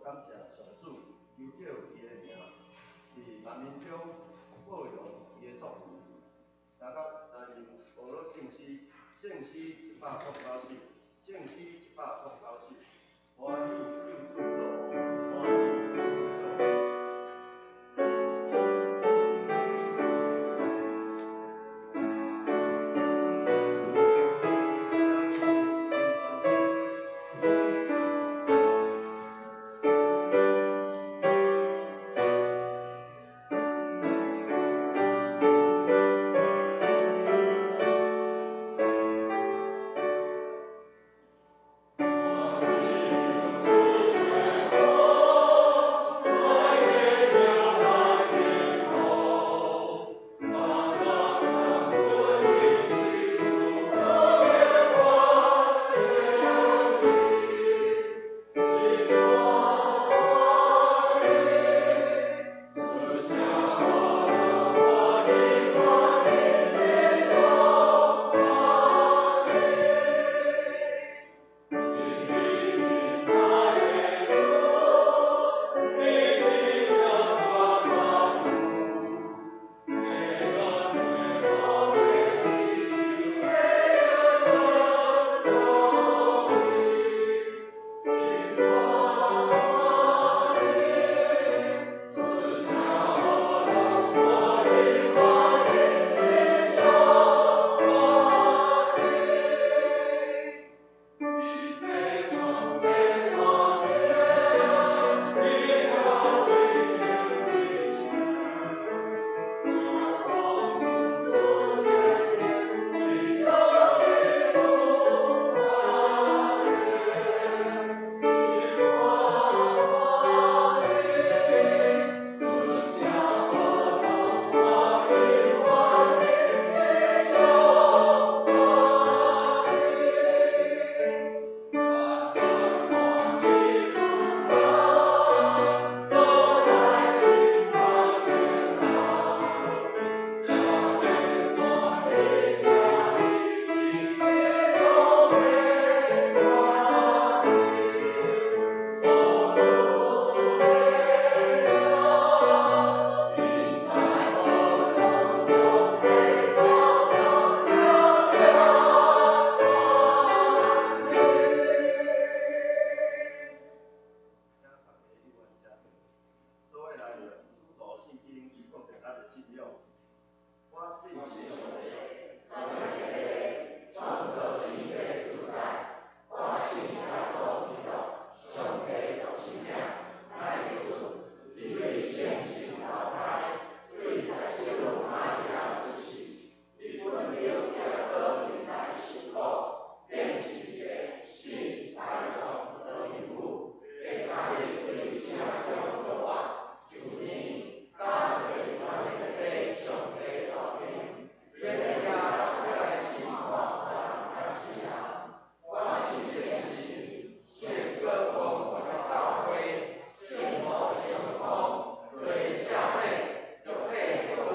感謝上主，求叫伊的名，佇萬民中報揚伊的作為。大家來念歌樂聖詩，聖詩109首，聖詩109首，歡喜救主作王，歡喜救主作王。做伙來念使徒信經，講著咱的信仰。我信創造天地的主宰，我信耶穌基督，上帝獨生子，咱的主，伊對聖神投胎，對十聖母瑪利亞出世，伊本丟基督前來受苦，釘十字架，死埋葬落陰府，第三日對死人中復活，上天，敢坐佇天父上帝右邊，欲佇遐來審判活人佮死人。我信聖神，聖各公的教會，聖徒相通，罪赦免，肉體復活，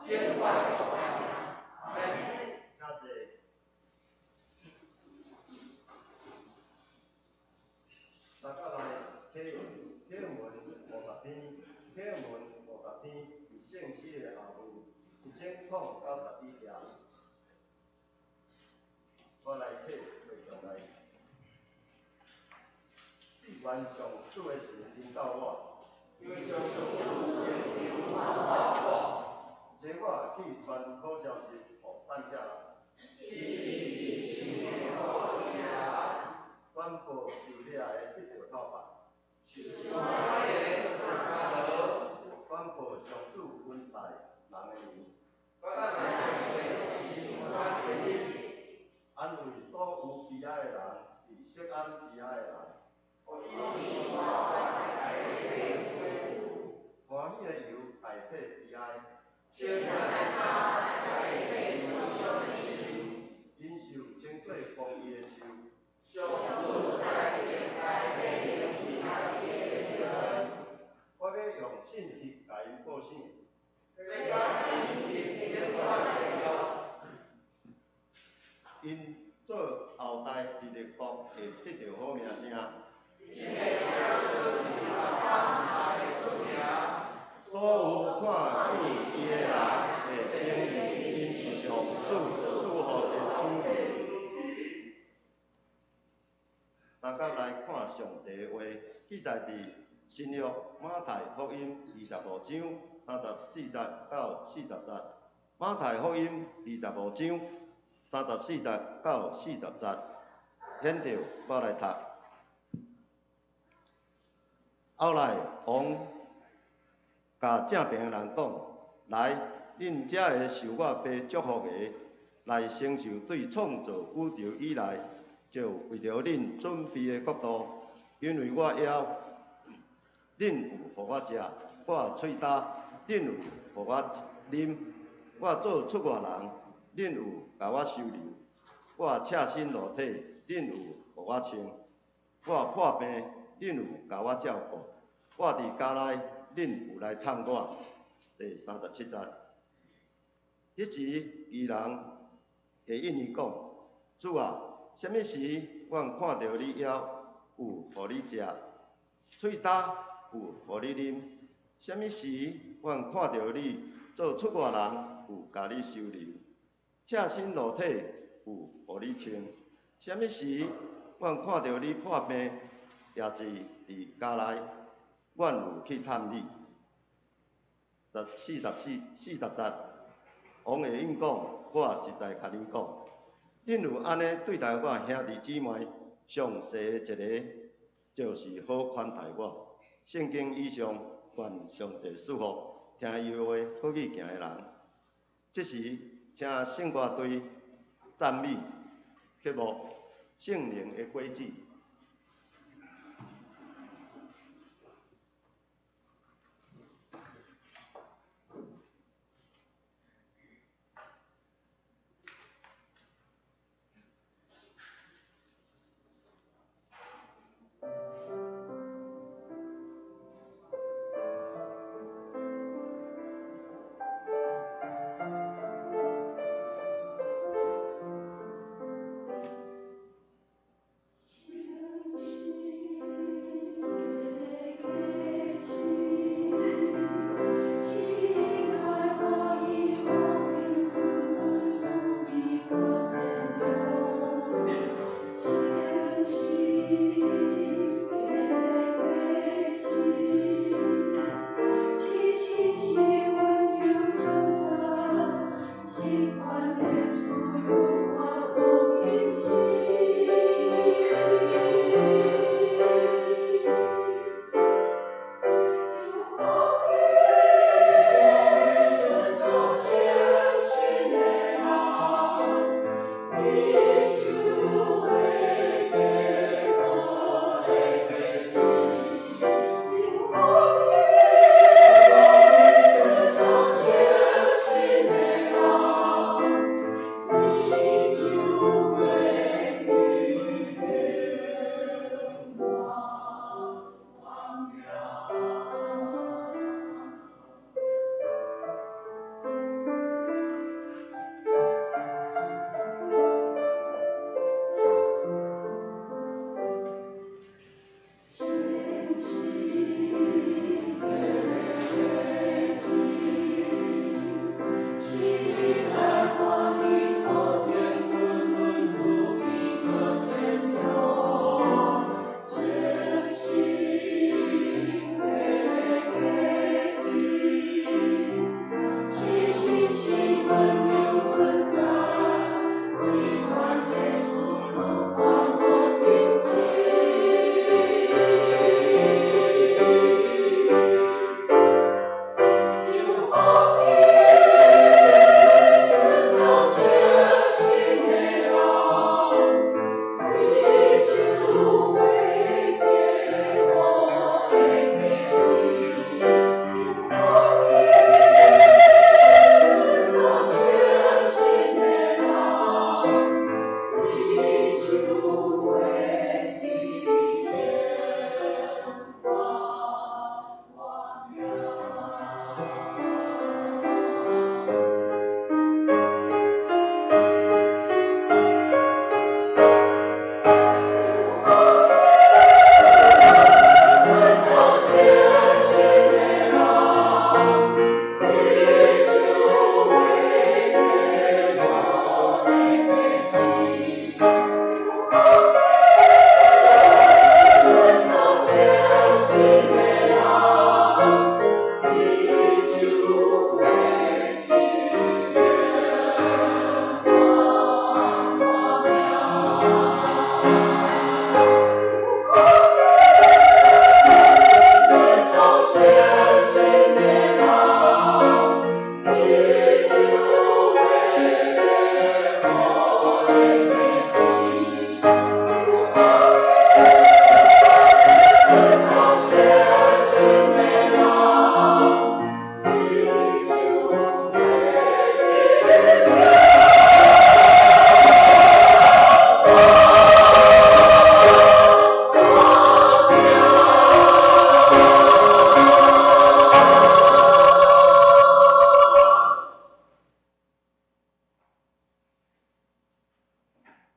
永遠的活命。阿們。請坐。大家來啟啟文50篇，啟文50篇佇聖詩的後面1091頁。我來替會眾來。至願上主的神臨到我，差我去傳好消息予散赤人，宣布受掠的得著透白，宣布上主恩待人的年，安慰所有悲哀的人，佇錫安悲哀的人，歡喜的油代替悲哀，𪜶受稱做公義的樹。我欲用信實共𪜶報醒。𪜶做後代佇列國會得著好名聲。所有看見伊的人會承認𪜶是上主賜予的子民。大家來看上帝的話，記載佇新約馬太福音25章34節到40節。馬太福音25章34節到40節，現在我來讀。後來王共正爿的人講：來，恁這个受我爸祝福的，來承受對創造宇宙以來就為著恁準備的國度。因為我枵，恁有予我食；我喙焦，恁有予我啉；我做出外人，恁有共我收留；我赤身露體，恁有予我穿；我破病，恁有共我照顧；我佇監內，恁有來探我。第37節，彼時義人會應伊講：主啊，啥物時阮看著你枵，有予你食；喙焦，有予你啉？啥物時阮看著你做出外人，有共你收留；赤身露體，有予你穿？啥物時阮看著你破病，抑是佇監內，阮有去探你？44節，王會應講：我實在共恁講，恁有按呢對待我兄弟姊妹上細的一个，就是好款待我。聖經以上，願上帝賜福，聽伊話，閣去行的人。這時，請聖歌隊讚美曲目《聖靈的果子》。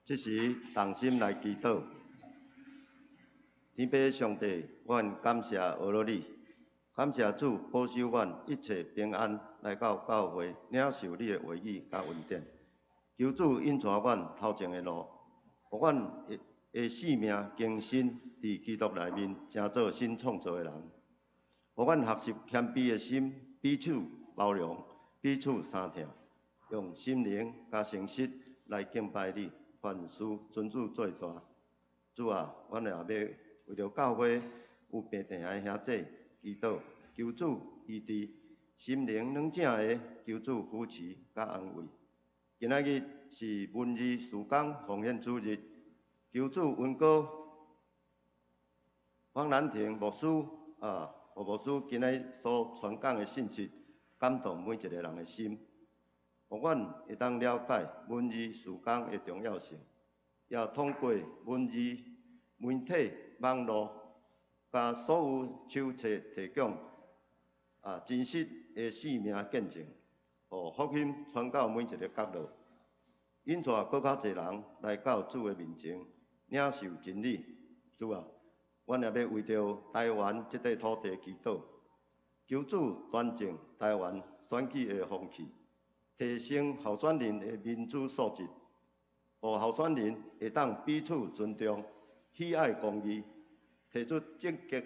這時同心來祈禱，天父上帝，阮感謝阿羅你，感謝主保守阮一切平安來到教會領受你的話語佮恩典。求主引帶阮頭前的路，予阮的生命更新佇基督內面，成做新創造的人。予阮學習謙卑的心，彼此包容，彼此相疼，用心靈佮誠實來敬拜你。凡事尊主做大。主啊，阮也欲為著教會有病病的兄弟祈禱，求主醫治，心靈軟正的，求主扶持佮安慰。今仔日是文字事工奉獻主日，求主恩膏方蘭亭牧師啊，何牧師今仔日所傳講的信息，感動每一個人的心。予阮會當了解文字事工的重要性，也通過文字媒體、網路，佮所有手冊提供真實的生命見證，予福音傳到每一个角落，引帶閣較濟人來到主的面前，領受真理。主啊，阮也欲為著台灣這塊土地祈禱，求主端正台灣選舉的風氣。提升候選人的民主素質，予候選人會當彼此尊重、喜愛公義，提出積極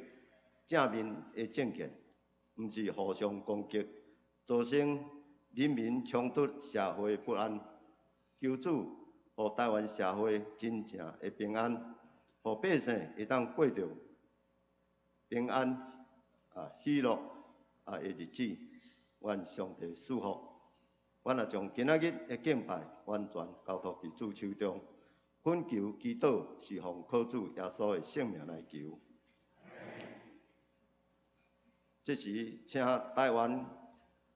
正面的政見，毋是互相攻擊，造成人民衝突、社會不安。求主予台灣社會真正的平安，予百姓會當過著平安喜樂的日子。願上帝賜福。阮也將今仔日的敬拜完全交託佇主手中，懇求祈禱是奉靠主耶穌的聖名來求。這時，請台灣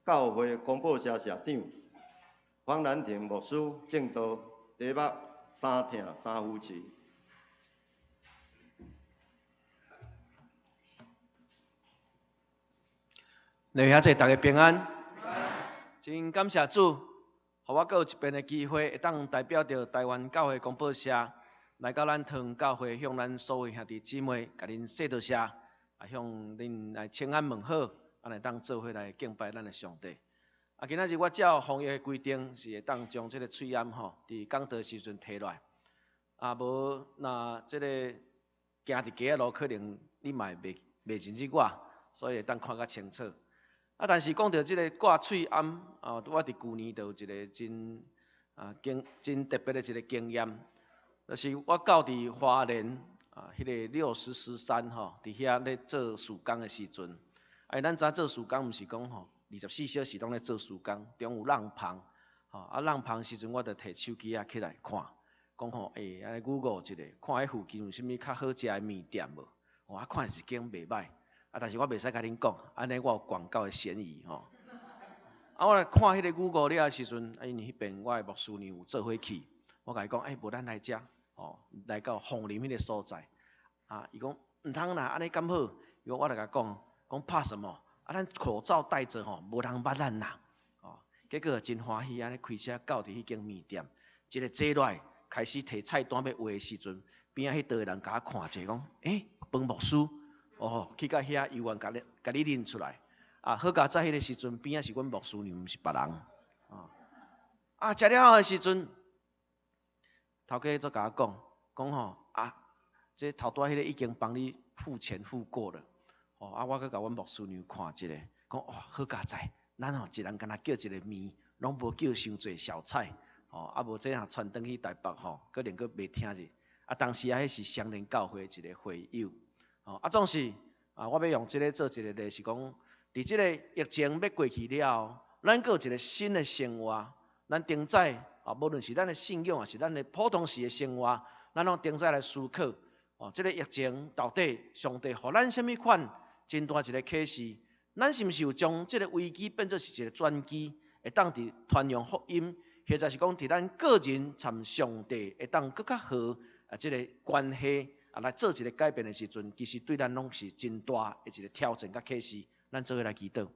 教會公報社社長方蘭亭牧師證道，題目三疼三扶持。兩位兄弟，大家平安。真感謝主，予我閣有一遍的機會，會當代表著台灣教會公報社來到咱桃園教會，向咱所有兄弟姊妹，共恁說多謝，向恁來請安問好，來當做伙來敬拜咱的上帝。今仔日我照防疫的規定，是會當將這个喙罨吼，佇講道時陣提落來。無若這个行佇街仔路，可能你嘛會袂認得我，所以會當看較清楚。但是講到這个掛喙罨，我佇舊年就有一个真特別的一个經驗，就是我到佇花蓮彼个六十四山吼，佇遐咧做事工的時陣，咱知影做事工毋是講吼，24小時攏咧做事工，中有浪旁，吼，浪旁時陣我就提手機仔起來看，講吼，按呢 Google 一下，看彼附近有啥物較好食的麵店無？看一間袂䆀。但是我袂使共恁講，按呢我有廣告的嫌疑吼。我來看彼个 Google 了的時陣，因為彼邊我的牧師娘有做伙去，我共伊講，無咱來遮，來到鳳林彼个所在。伊講毋通啦，按呢敢好？伊講我來共講，講怕什麼？咱口罩戴著吼，無人捌咱啦。結果真歡喜，按呢開車到佇彼間麵店，一个坐落來，開始提菜單欲畫的時陣，邊仔彼桌的人共我看者，講，彭牧師。去到遐猶原共你認出來。好佳哉彼个時陣，邊仔是阮牧師娘，毋是別人。食了後的時陣，頭家就共我講，講吼，這頭拄仔彼个已經幫你付錢付過了。我閣共阮牧師娘看一下，講，哇，好佳哉，咱吼一人敢若叫一个麵，攏無叫傷濟小菜。無這若傳轉去台北吼，可能閣袂聽者。當時彼是雙連教會一个會友。總是我欲用這个做一个例，是講，佇這个疫情欲過去了後，咱閣有一个新的生活。咱定在無論是咱的信仰，抑是咱的普通時的生活，咱攏定在來思考。這个疫情到底上帝予咱啥物款真大一个啟示？咱是毋是有將這个危機變做是一个轉機，會當佇傳揚福音，或者是講佇咱個人參上帝會當閣較好這个關係？來做一个改變的時陣，其實對咱攏是真大的一个挑戰佮啟示。咱做伙來祈禱。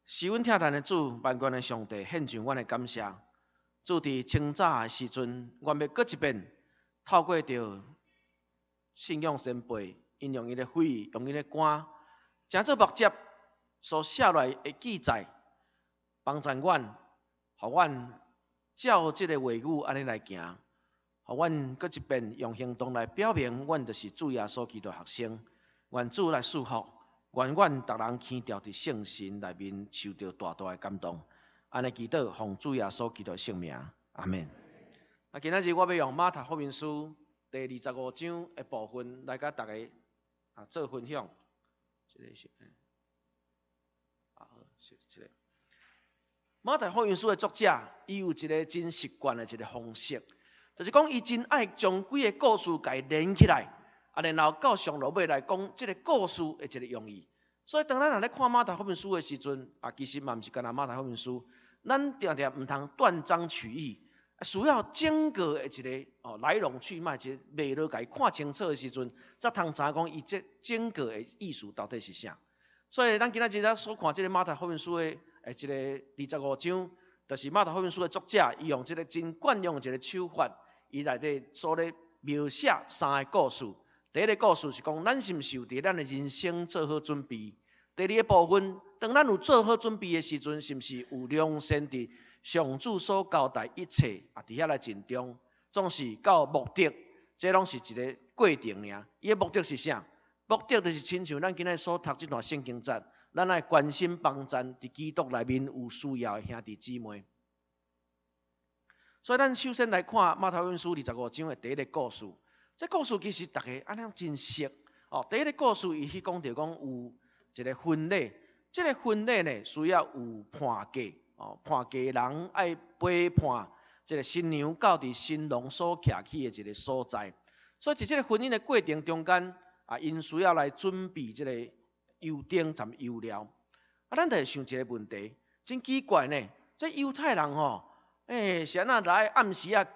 是阮疼咱的主，萬軍的上帝，獻上阮的感謝。主，佇清早的時陣，願欲閣一遍透過著信仰前輩，𪜶用𪜶的肺，用𪜶的肝，成做牧者所寫落來的記載，幫助阮，予阮照這个話語按呢來行，予阮閣一遍用行動來表明，阮就是主耶穌基督學生。願主來賜福，願阮逐人輕著佇聖神內面受著大大的感動。按呢祈禱，奉主耶穌基督聖名，阿們。啊，今仔日我欲用馬太福音書第二十五章的部分來佮逐家做分享。這个是，啊，好，是這个。馬太福音書的作者，伊有一个真習慣的一个方式，就是講伊真愛將幾个故事共伊連起來，然後到上落尾來講這个故事的一个用意。所以當咱若咧看馬太福音書的時陣，其實嘛毋是干焦馬太福音書，咱定定毋通斷章取義，需要整個的一个來龍去脈，一个脈絡共伊看清楚的時陣，才通知影講伊這整個的意思到底是啥。所以咱今仔日咱所看這个馬太福音書的一个二十五章，就是馬太福音書的作者，伊用這个真慣用的一個手法，伊內底所咧描寫三个故事。第一个故事是講，咱是毋是有佇咱的人生做好準備？第二个部分，當咱有做好準備的時陣，是毋是有良善佇上主所交代一切佇遐來盡忠，總是到目的，這攏是一个過程爾。伊的目的是啥？目的就是親像咱今仔所讀這段聖經節，咱愛關心幫贊佇基督內面有需要的兄弟姊妹。所以咱首先來看馬太福音書二十五章的第一个故事。這故事其實逐家按呢真熟哦。第一个故事伊去講著講有一个婚禮，這个婚禮呢需要有伴嫁哦，伴嫁人愛陪伴這个新娘到佇新郎所徛起的一个所在。所以佇這个婚姻的過程中間，𪜶需要來準備這个油燈佮油料。咱就會想一个問題，真奇怪呢。這猶太人吼，是按怎來暗時仔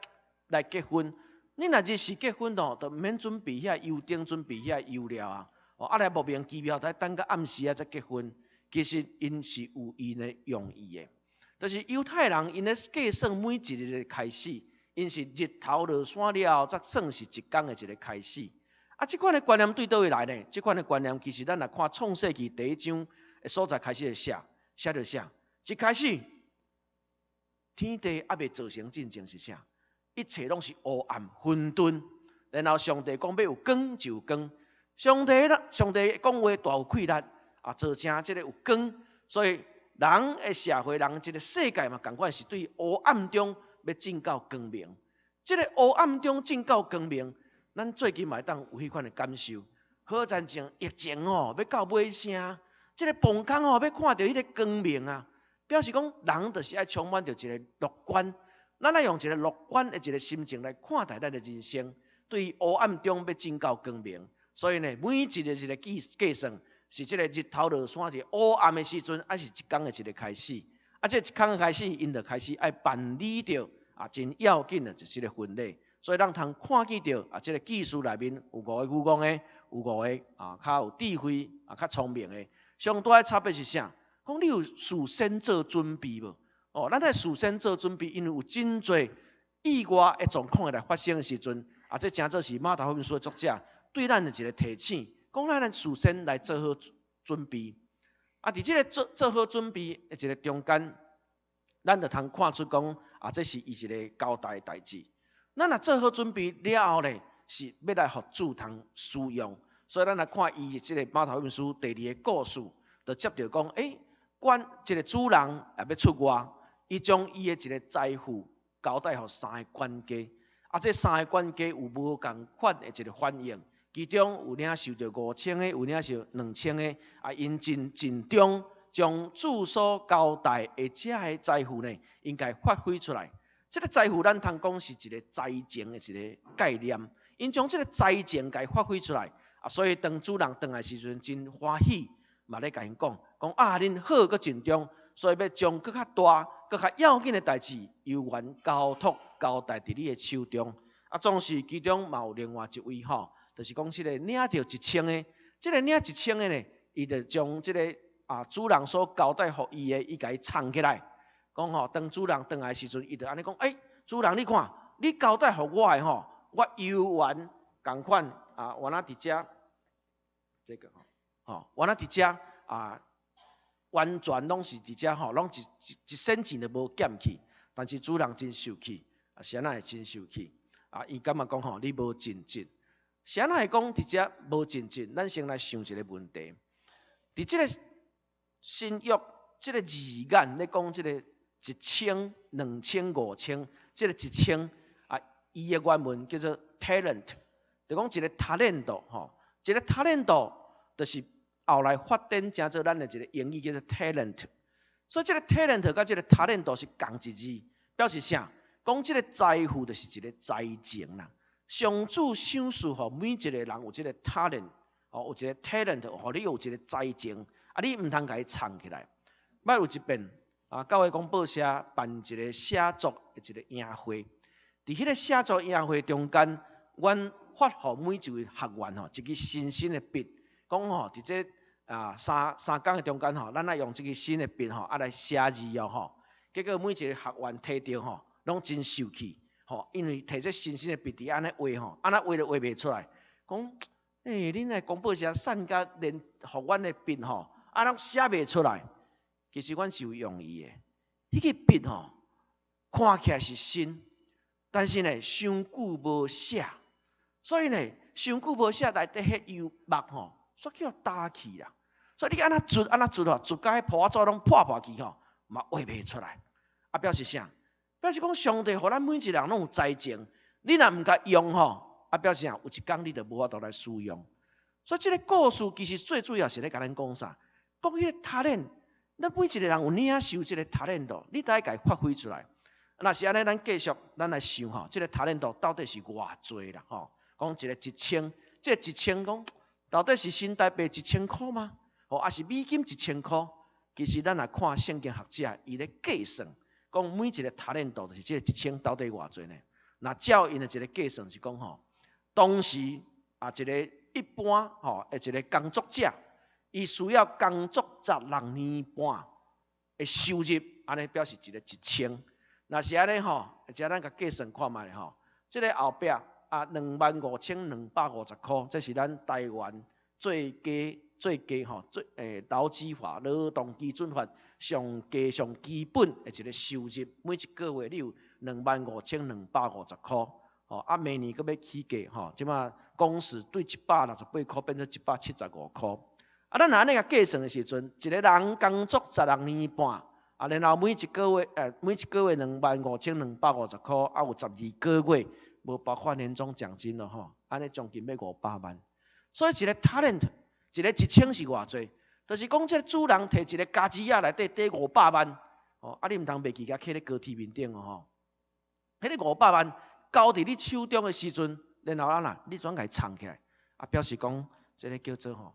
來結婚？你若日時結婚哦，就毋免準備遐油燈，準備遐油料啊。來莫名其妙，在等到暗時仔才結婚。其實𪜶是有𪜶的用意的。就是猶太人𪜶咧計算每一日的開始，𪜶是日頭落山了後，才算是一工的一个開始。這款的觀念對佗位來呢？這款的觀念其實咱若看創世記第一章的所在開始咧寫，寫著啥？一開始天地猶未造成進前是啥？一切攏是烏暗混沌，然後上帝講欲有光就有光。上帝啦，上帝講話大有氣力，造成這个有光，所以人的社會，人這个世界嘛，仝款是對烏暗中欲進到光明。這个烏暗中進到光明，咱最近嘛會當有彼款的感受。好親像疫情哦，欲到尾聲，這个磅空哦，欲看著彼个光明啊，表示講人就是愛充滿著一个樂觀。咱愛用一个樂觀的一个心情來看待咱的人生，對烏暗中欲進到光明。所以呢，每一个一个計計算，是這个日頭落山是烏暗的時陣，抑是一工的一个開始。這一工的開始，𪜶就開始愛辦理著真要緊的就是這个婚禮。所以咱通看見著這个記事內面有五个愚戇的，有五个較有智慧較聰明的。上大的差別是啥？講你有事先做準備無？咱愛事先做準備，因為有真濟意外的狀況會來發生的時陣，這成做是馬太福音書的作者對咱的一个提醒，講咱事先來做好準備。佇這个做好準備的一个中間，咱就通看出講，這是伊一个交代的代誌。咱若做好準備了後呢，是欲來予主通使用。所以咱來看伊這个馬太福音書第二个故事，就接著講，管這个主人也欲出外，伊將伊的一个財富交代予三个管家。這三个管家有無仝款的一个反應，其中有領受著5000个，有領受2000个。𪜶真盡忠將主所交代的這个財富呢，應該發揮出來。這个財富咱通講是一个財政的一个概念，𪜶將這个財政共發揮出來。所以當主人轉來時陣，真歡喜，嘛咧共𪜶講，講啊，恁好閣盡忠，所以欲將閣較大、閣較要緊的代誌，猶原交託交代佇你的手中。總是其中嘛有另外一位吼，就是講這个領著1000个，這个領1000个呢，伊就將這个主人所交代予伊的，伊共伊藏起來，講吼，當主人轉來時陣，伊就按呢講：欸，主人你看，你交代予我的吼，我猶原仝款啊，原來佇遮，這個吼，吼，原來佇遮啊，完全攏是佇遮吼，攏一仙錢都無減去。但是主人真受氣，啊，是按怎會真受氣？啊，伊感覺講吼，你無盡職。是按怎會講佇遮無盡職？咱先來想一個問題，佇這個新約這個字眼，咧講這個一千、兩千、五千，這個一千啊，伊的原文叫做 talent，就講一個他連得吼，一個他連得就是後來發展成做咱的一個英語叫做 talent。所以這個 talent 佮這個他連得是仝一字，表示啥？講這個財富就是一個才情啦。上主賞賜予每一個人有這個 talent，哦，有一個 talent，予你有一個才情，啊，你毋通共伊藏起來。捌有一遍啊，教會公報社辦一個寫作的一個營會，佇彼個寫作營會中間，阮發予每一位學員吼一支新新的筆，講吼佇這三工的中間吼，咱愛用這支新的筆吼啊來寫字哦吼。結果每一個學員提著吼，攏真受氣。吼，因為提這新新的筆佇按呢畫吼，按呢畫都畫袂出來。講，欸，恁來公報社散甲連予阮的筆吼，啊，攏寫袂出來。其實阮是有用意的。彼个筆吼，看起來是新，但是呢，傷久無寫，所以呢，傷久無寫內底彼油墨吼，煞去予焦去啦。所以你按呢捽，按呢捽吼，捽甲彼破紙攏破破去吼，嘛畫袂出來。啊，表示啥？表示講上帝予咱每一個人攏有才情，你若毋共用吼，啊，表示啥？有一工你就無法度來使用。所以這個故事其實最主要是咧共咱講啥？講彼個他練，咱每一個人有領受這個他練度，你都愛共伊發揮出來。若是按呢，咱繼續，咱來想吼，這個他練度到底是偌濟啦？吼，講一個一千，這個一千講到底是新台幣一千箍嗎？吼，抑是美金一千箍？其實咱若看聖經學者，伊咧計算，講每一個他連得就是這個一千到底偌濟呢？若照𪜶的一個計算是講吼，當時啊一個一般吼的一個工作者，伊需要工作16年半的收入，按呢表示一個一千。若是按呢吼，遮咱共計算看覓吼，這個後壁啊25,250箍，這是咱台灣最低最低吼最勞基法勞動基準法上低上基本的一個收入，每一個月你有25,250箍，吼啊明年閣欲起價吼，這馬工時對168箍變做175箍。啊，咱若按呢共計算的時陣，一個人工作十六年半，啊，然後每一個月25,250箍，啊有12個月，無包括年終獎金咯吼，按呢將近欲500萬。所以一個 talent，一個一千是偌濟？就是講這個主人提一個家子仔內底綴五百萬，哦，啊你毋通袂記共囥咧高鐵面頂哦吼。彼個五百萬交佇你手中的時陣，然後按怎，你怎共伊藏起來？啊，表示講這個叫做吼，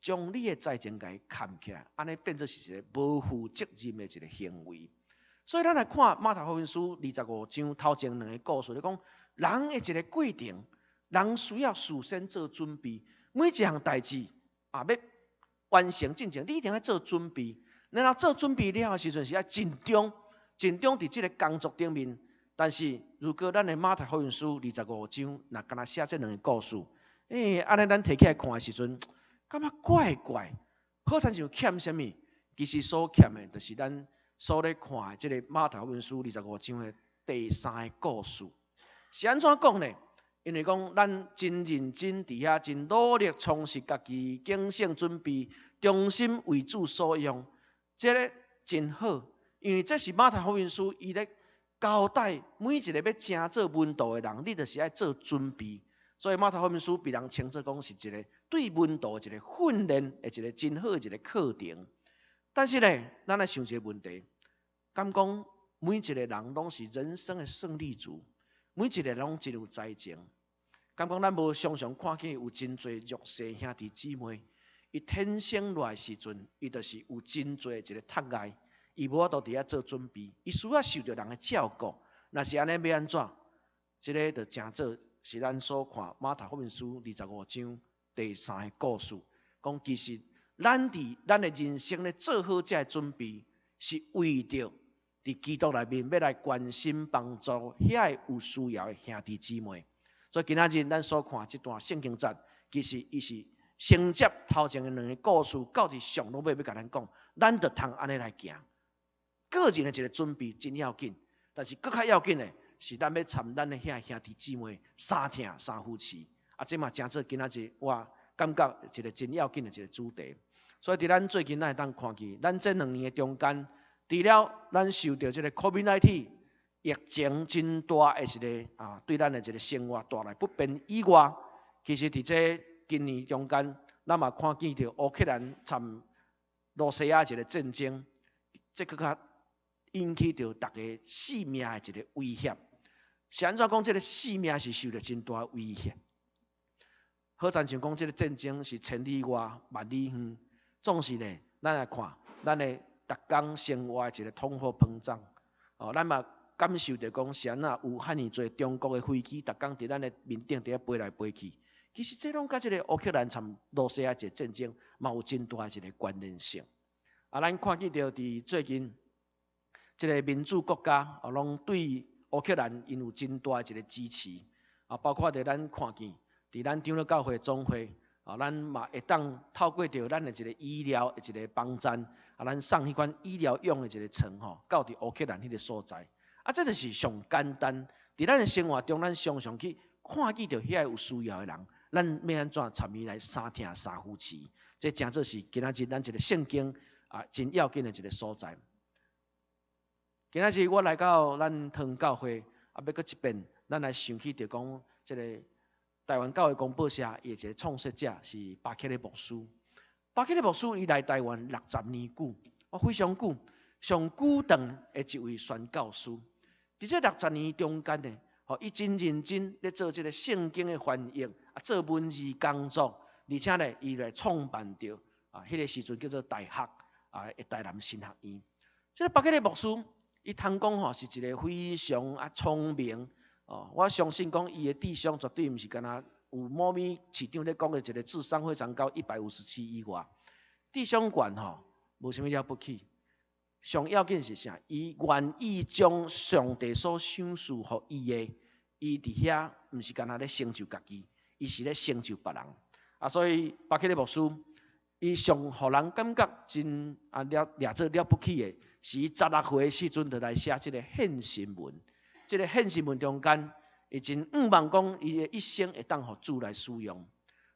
將你的才情共伊崁起來，按呢變做是一個無負責任的一個行為。所以咱來看馬太福音書二十五章頭前兩個故事，咧講人的一個過程，人需要事先做準備，每一項代誌啊，欲完成進前，你一定愛做準備。然後做準備了的時陣，是愛盡忠，盡忠佇這個工作頂面。但是如果咱的馬太福音書二十五章，若干焦寫這兩個故事，欸，按呢咱提起來看的時陣，感覺怪怪，好親像欠啥物？其實所欠的，就是咱所咧看的這個馬太福音書二十五章的第三個故事。是按怎講呢？因為講咱真認真佇遐，真努力充實家己，警醒準備，忠心為主所用，這個真好。因為這是馬太福音書伊咧交代每一個欲成做門徒的人，你就是愛做準備。所以馬太福音書被人稱做講是一個對門徒的一個訓練的一個真好的一個課程。但是呢，咱來想一個問題，敢講每一個人攏是人生的勝利組，每一個人攏真有才情。敢講咱無常常看見有真濟弱勢兄弟姊妹，伊天生落來時陣，伊就是有真濟一個窒礙，伊無法度佇遐做準備，伊需要受著人的照顧。若是按呢欲按怎？這個就成做是咱所看馬太福音書二十五章第三個故事，講其實咱佇咱的人生咧做好這个準備，是為著佇基督內面欲來關心幫助遐个有需要的兄弟姊妹。所以今仔日咱所看這段聖經節，其實伊是承接頭前的兩个故事，到佇上落尾欲共咱講，咱著通按呢來行。個人的一个準備真要緊，但是閣較要緊的是咱欲參咱的遐兄弟姊妹相疼相扶持。啊，這嘛成做今仔日我感覺一个真要緊的一个主題。所以佇咱最近咱會當看見，咱這兩年的中間，除了咱受著這个 COVID-19 疫情真大的一个對咱的一个生活帶來不便以外，其實佇這今年中間，咱嘛看見著烏克蘭參羅西亞一个戰爭，這閣較引起著逐家性命的一个威脅。是按怎講？這个性命是受著真大威脅。好親像講，這个戰爭是千里外、萬里遠，總是呢，咱來看，咱的逐工生活的一个通貨膨脹，哦，咱嘛感受著講是按怎有遐爾濟中國的飛機，逐工佇咱的面頂佇遐飛來飛去。其實這攏佮這个烏克蘭參羅西亞一個戰爭嘛有真大的一个關聯性。啊，咱看見著佇最近，這个民主國家哦，攏對烏克蘭𪜶有真大的一个支持。啊，包括著咱看見，佇咱長老教會總會，啊，咱嘛會當透過著咱的一个醫療的一个幫贊，啊，咱送彼款醫療用的一个床吼，到佇烏克蘭彼个所在。啊，這就是上簡單，佇咱的生活中，咱常常去看見著遐個有需要的人，咱欲按怎參伊來相疼相扶持，這誠做是今仔日咱一个聖經啊，真要緊的一个所在。今仔日我來到咱桃教會，啊，欲閣一遍，咱來想起著講，這个台灣教會公報社伊的一个創設者是巴克禮牧師。巴克禮牧師伊來台灣60年久，哦，非常久，上久長的一位宣教師。佇這六十年中間呢，吼，伊真認真咧做這个聖經的翻譯，啊，做文字工作，而且呢，伊來創辦著啊，彼个時陣叫做大學啊，台南神學院。這个巴克禮牧師，伊通講吼是一个非常啊聰明哦，我相信講伊的智商絕對毋是干焦有某物市長咧講的一个智商非常高，157以外，智商懸吼無啥物了不起。上要緊是啥？伊願意將上帝所賞賜予伊的，伊佇遐毋是干焦咧成就家己，伊是咧成就別人。啊，所以巴克禮牧師，伊上予人感覺真啊了掠做了不起的，是伊16歲的時陣就來寫這个獻身文。這个獻身文中間，伊真向望講伊的一生會當予主來使用。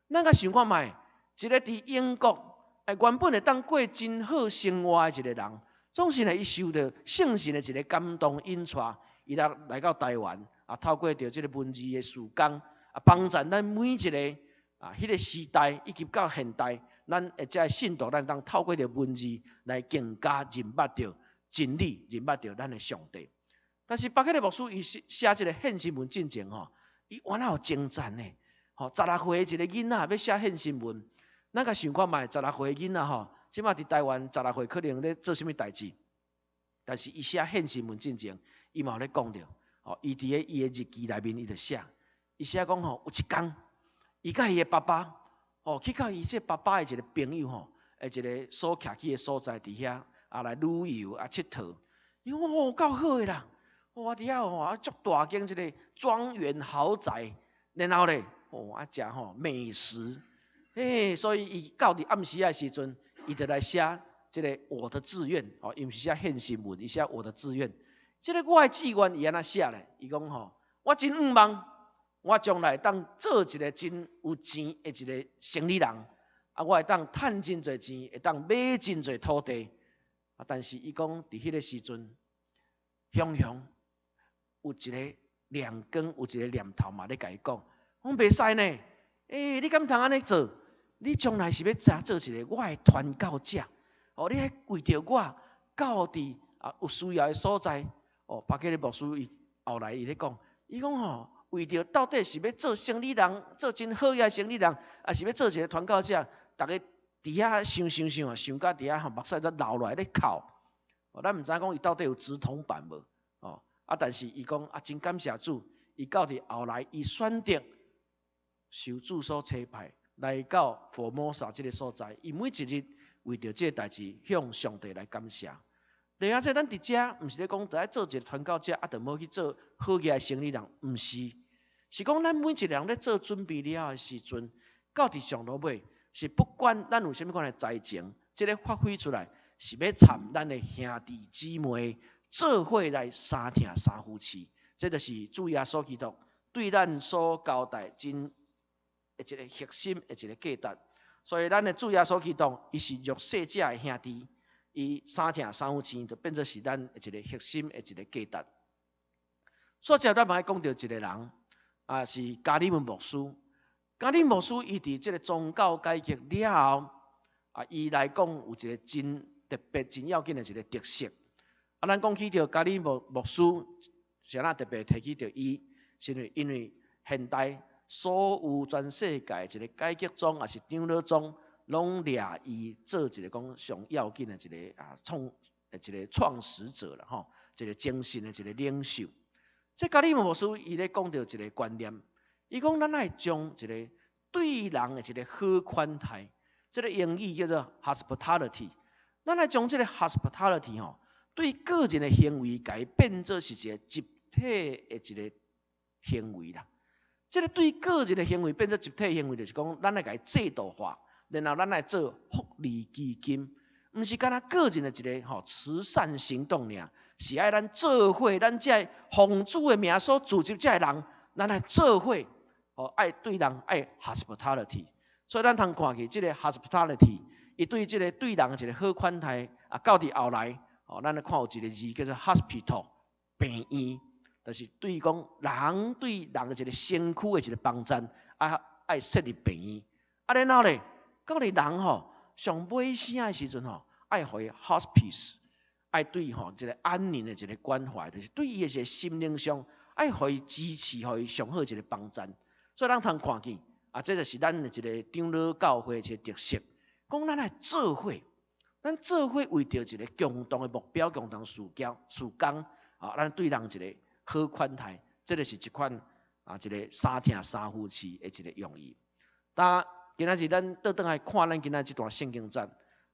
咱較想看覓，一个佇英國，原本會當過真好生活的一个人，總是呢，伊受著聖神的一个感動引帶，伊來到台灣，啊，透過著這个文字的事工，啊，幫助咱每一个啊，彼个時代以及到現代，咱會遮信徒，咱當透過著文字來更加認捌著真理，認捌著咱的上帝。但是巴克禮牧師伊寫寫這个獻身文進前吼，伊原來有精湛呢，吼，十六歲一个囡仔欲寫獻身文，咱較想看覓，十六歲囡仔吼，這馬佇台灣十六歲可能咧做啥物代誌？但是伊寫獻身文進前，伊嘛有咧講著，吼，伊佇咧伊的日記內面，伊就寫，伊寫講吼，有一工，伊佮伊的爸爸，吼，去到伊這爸爸的一个朋友吼，的一个所徛起的所在佇遐啊來旅遊啊𨑨迌，伊講哦夠好的啦，哇佇遐吼啊足大間一個莊園豪宅，然後咧，哦啊食吼美食，嘿，所以伊到佇暗時仔時陣，伊就來寫這个我的志願，哦，伊毋是寫獻身文，伊寫我的志願。這个我的志願伊按怎寫咧？伊講吼，我真向望，我將來當做一个真有錢的一个生理人，啊，我會當趁真濟錢，會當買真濟土地。啊，但是伊講佇彼个時陣，雄雄有一个亮光，有一个念頭嘛咧共伊講，講袂使呢，欸，你敢通按呢做？你將來是欲怎做一个我的傳教者？哦，你愛為著我到佇啊有需要的所在。哦，巴克禮牧師伊後來伊咧講，伊講吼，為著到底是欲做生理人，做真好的生理人，抑是欲做一个傳教者？逐家佇遐想想想啊，想甲佇遐吼目屎都流落來咧哭。哦，咱毋知講伊到底有直筒版無？哦，啊，但是伊講啊，真感謝主，伊到佇後來，伊選擇受主所差派來到佛摩薩這个所在，伊每一日為著這个代誌向上帝來感謝。第二，這咱佇遮，毋是咧講著愛做一個傳教者，啊，著無去做好額的生理人，毋是，是講咱每一個人咧做準備了的時陣，到佇上路尾，是不管咱有啥物款的才情，這个發揮出來，是欲參咱的兄弟姊妹做伙來相疼相扶持，這就是主耶穌基督對咱所交代真的一个核心的一个價值。所以，咱的主耶穌基督，伊是弱勢者的兄弟。伊相疼相扶持，就變做是咱一个核心的一个價值。所以，咱嘛愛講著一个人，啊，是加爾文牧師。加爾文牧師伊佇這个宗教改革了後，啊，伊來講有一個真特別、真要緊的一个特色。啊，咱講起著加爾文牧師，是按怎特別提起著伊，是因為因為現代所有全世界一个改革宗，抑是長老宗，攏掠伊做一个講上要緊的一个啊創一个創始者啦吼，一個精神的一個領袖。這加爾文牧師伊咧講著一个觀念，伊講咱愛將一个對人的一个好款待，這个英語叫做 hospitality。咱愛將這个 hospitality 吼，對個人的行為，共伊變做是一个集體的一个行為啦。這个對個人的行為變做集體行為，就是講咱愛共伊制度化。然後咱來做福利基金，毋是干焦個人的一个吼慈善行動爾，是愛咱做伙，咱這个奉主的名所組織這个人，咱來做伙，吼愛對人愛 hospitality。所以咱通看見這个 hospitality，伊對這个對人的一个好款待，啊，到佇後來，吼，咱來看有一个字叫做 hospital 病院，就是對講人對人的一个身軀的一个幫贊，啊，愛設立病院，啊，然後咧，到佇人吼上尾聲的時陣吼，愛予伊 hospice，愛對吼一个安寧的一个關懷，就是對伊的一个心靈上愛予伊支持，予伊上好一个幫贊。所以咱通看見啊，這就是咱的一个長老教會一个特色，講咱愛做伙，咱做伙為著一个共同的目標、共同事業、事工啊，咱對人一个好款待，這个是一款啊一个相疼相扶持的一个用意。但今仔日咱倒轉來看咱今仔這段聖經節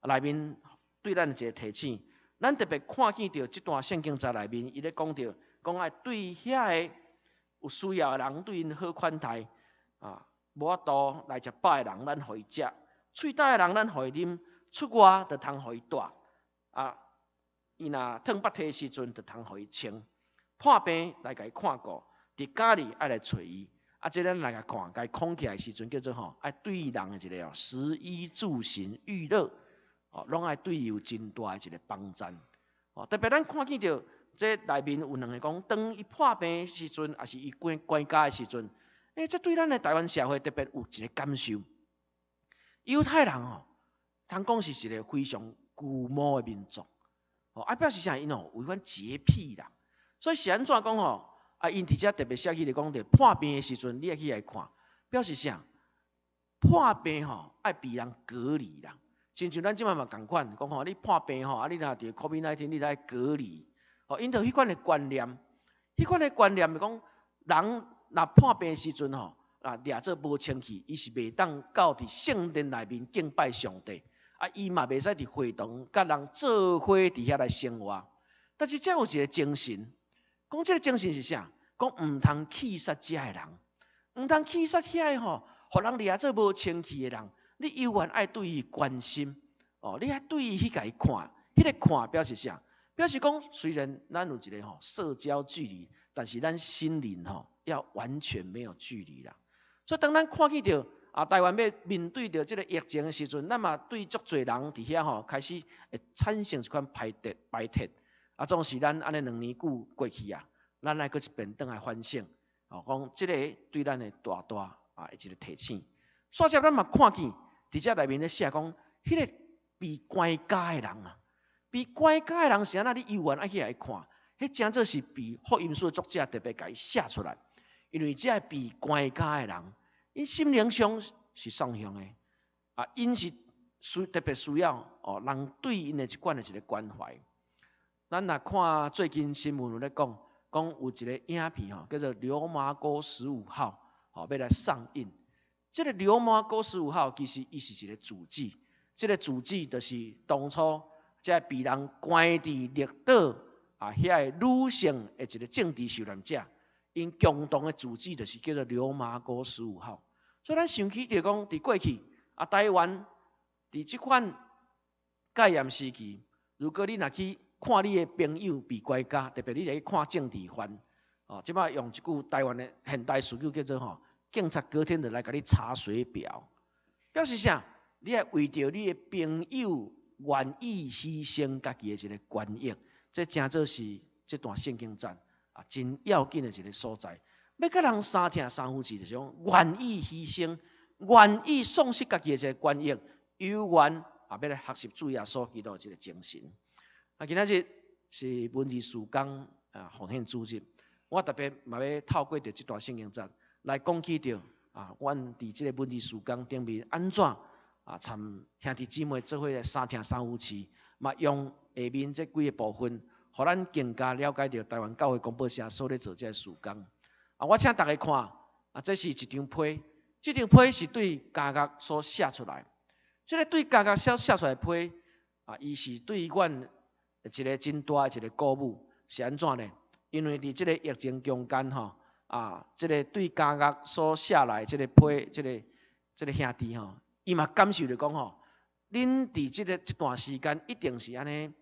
內面對咱一个提醒，咱特別看見著這段聖經節內面，伊咧講著講愛對遐个有需要的人對𪜶好款待啊，無法度來食飽的人，咱予伊食；喙焦的人，咱予伊啉；出外就通予伊蹛啊。伊若淌腹涕的時陣，就通予伊穿；破病來共伊看顧，佇監裡愛來揣伊。啊，這咱來共看，共伊框起來時陣叫做吼，愛對人的一个哦，食衣住行娛樂，哦，攏愛對伊有真大的一个幫贊。哦，特別咱看見著這內面有兩个講，當伊破病的時陣，抑是伊關關監的時陣，欸，這對咱的台灣社會特別有一个感受。猶太人哦，通講是一个非常龜毛的民族，哦，啊表示啥？𪜶哦有彼款潔癖啦，所以是按怎講吼？啊，𪜶佇遮特別寫起來講，著破病的時陣，你愛去來看，表示啥？破病吼愛被人隔離啦。親像咱這擺嘛仝款，講吼你破病吼，啊你若著 COVID-19，你愛隔離。吼，𪜶著彼款的觀念，彼款的觀念是講，人若破病的時陣吼，啊掠做無清氣，伊是袂當到佇聖殿內面敬拜上帝，啊伊嘛袂使佇會堂佮人做伙佇遐來生活。但是這有一个精神。講這个精神是啥？講毋通棄殺遮个人，毋通棄殺遐個吼，予人掠做無清氣的人，你猶原愛對伊關心，哦，你愛對伊去共伊看，彼个看表示啥？表示講雖然咱有一个吼社交距離，但是咱心靈吼要完全沒有距離啦。所以當咱看見著啊，台灣欲面對著這个疫情的時陣，咱嘛對足濟人佇遐吼開始會產生一款排斥排斥。啊，總是咱按呢兩年久過去啊，咱愛閣一遍轉來反省，哦，講這个對咱的大大啊一个提醒。煞接咱嘛看見佇遮內面咧寫講，彼个被關監的人啊，被關監的人是按怎？你猶原愛去來看，彼誠做是被福音書的作者特別共伊寫出來，因為這个被關監的人，𪜶心靈上是喪向的，啊，𪜶是需特別需要哦，人對𪜶的一款的一个關懷。咱若看最近新聞有咧講，講有一个影片吼，叫做《流麻溝十五號》，吼，欲來上映。這个流麻溝十五號其實伊是一个主計，這个主計就是當初這个被人關佇綠島啊遐个女性的一个政治受難者，𪜶共同的主旨就是叫做流麻溝15號。所以咱想起著講，佇過去啊，台灣佇這款戒嚴時期，如果你若去看你的朋友被關監，特別你來去看政治犯，哦，這擺用一句台灣的現代術語叫做吼，警察隔天就來共你查水表，表示啥？你愛為著你的朋友願意犧牲家己的一个權益，這誠做是這段聖經節啊，真要緊的一个所在。欲共人相疼相扶持，就是講願意犧牲、願意喪失家己的一个權益，猶願啊，欲來學習主耶穌基督的這个精神。啊，今仔日是文字事工啊，奉獻主日，我特別嘛欲透過著這段聖經節來講起著啊，阮佇這个文字事工頂面按怎啊，參兄弟姊妹做伙來相疼相扶持，嘛用下面這幾个部分，予咱更加了解著台灣教會公報社所咧做這个事工。啊，我請大家看，啊，這是一張批，這張批是對監獄所寫出來。這个對監獄所寫出來的批，啊，伊是對阮一个真大的一个鼓舞，是按怎呢？因為佇這个疫情中間吼，啊，這个對監獄所寫來這个批，這个兄弟吼，伊嘛感受著講吼，恁佇這段時間一定是按呢，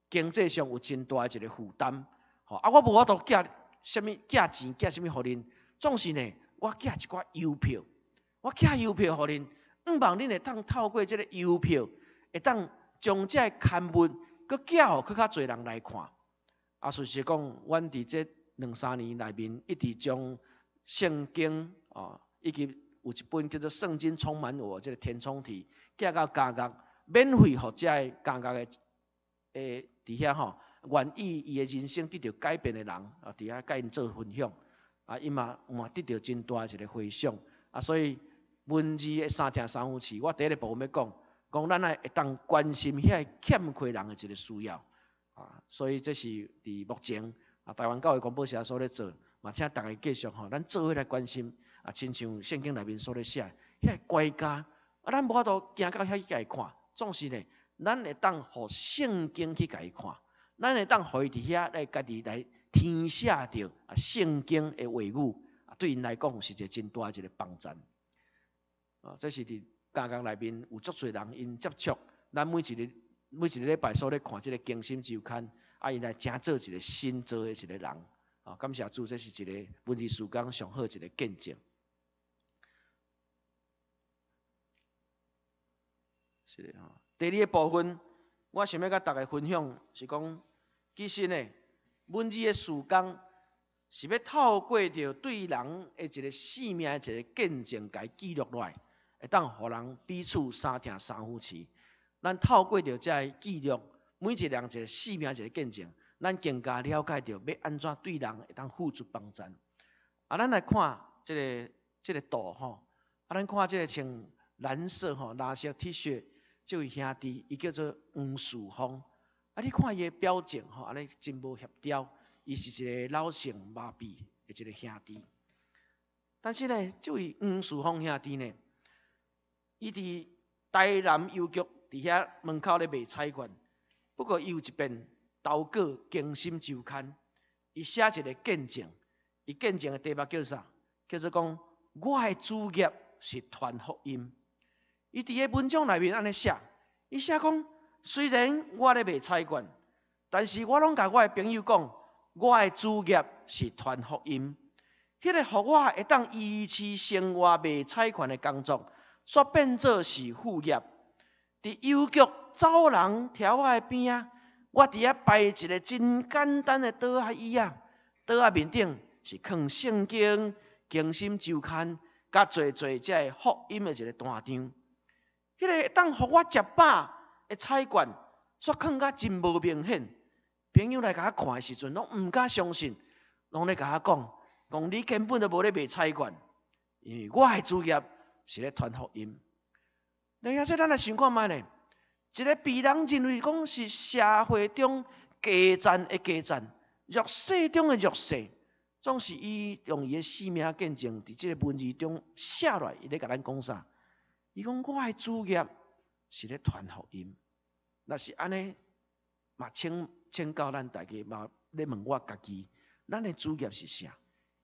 經濟上有真大的一个負擔，吼啊，我無法度寄啥物寄錢寄啥物予恁，總是呢，我寄一寡郵票，我寄郵票予恁，向望恁會當透過這个郵票，會當將這个刊物閣寄予閣較濟人來看。啊，事實講，阮佇這兩三年內面，一直將聖經哦，以及有一本叫做《聖經充滿我》這个填充題，寄到監獄，免費予這个監獄的佇遐吼，願意伊的人生得著改變的人啊，佇遐共𪜶做分享，啊，伊嘛得著真大的一个回響啊，所以文字的相疼相扶持，我第一个部分欲講，講咱愛會當關心遐个欠缺人的一个需要啊，所以這是佇目前啊，台灣教會公報社所咧做，嘛請大家繼續吼，咱做伙來關心啊，親像聖經內面所咧寫，遐个乖家啊，咱無法度行到遐去共伊看，總是呢，咱會當予聖經去共伊看，咱會當予伊佇遐來家己來填寫著啊聖經的話語，啊，對𪜶來講是一个真大的一个幫助。啊，這是佇監獄內面有足濟人𪜶接觸，咱每一个禮拜所咧看這个更新週刊，啊，𪜶來成做一个新造的一个人。啊，感謝主，這是一个文字事工上好一个見證。是的吼。第二个部分，我想欲共大家分享是講，其實呢，文字的事工是欲透過著對人的一个生命的一个見證，共伊記錄落來，會當予人彼此相疼相扶持。咱透過著這个記錄，每一个人一个生命一个見證，咱更加了解著欲按怎對人會當付出幫助。啊，咱來看這个圖吼，啊，咱看這个穿藍色吼藍色 T 恤這位兄弟，伊叫做黃樹峰。啊，你看伊的表情吼，按呢真無協調，伊是一個腦性麻痹的一個兄弟。但是呢，這位黃樹峰兄弟呢，伊佇台南郵局佇遐門口咧賣彩券，不過伊有一遍投稿《更新週刊》，伊寫一个見證，伊見證的題目叫啥？叫做講我的主業是傳福音。伊佇个文章內面按呢寫，伊寫講，雖然我咧賣彩券，但是我攏共我的朋友講，我的主業是傳福音。彼个予我會當維持生活賣彩券的工作，煞變做是副業。佇郵局走廊柱仔的邊仔，我佇遐擺一个真簡單的桌仔椅仔，桌仔面頂是囥聖經、更新週刊，佮濟濟這个福音的一個單張。彼个會當予我食飽的彩券，煞囥甲真無明顯。朋友來共我看的時陣，攏毋敢相信，攏咧共我講，講你根本就無咧賣彩券，因為我的主業是咧傳福音。等下，這咱來想看覓呢？一个被人認為講是社會中低層的低層，弱勢中的弱勢，總是伊用伊的生命見證，佇這个文字中寫落來，伊咧共咱講啥？伊講我的主業是咧傳福音。若是按呢，嘛請教咱大家，嘛咧問我家己，咱的主業是啥？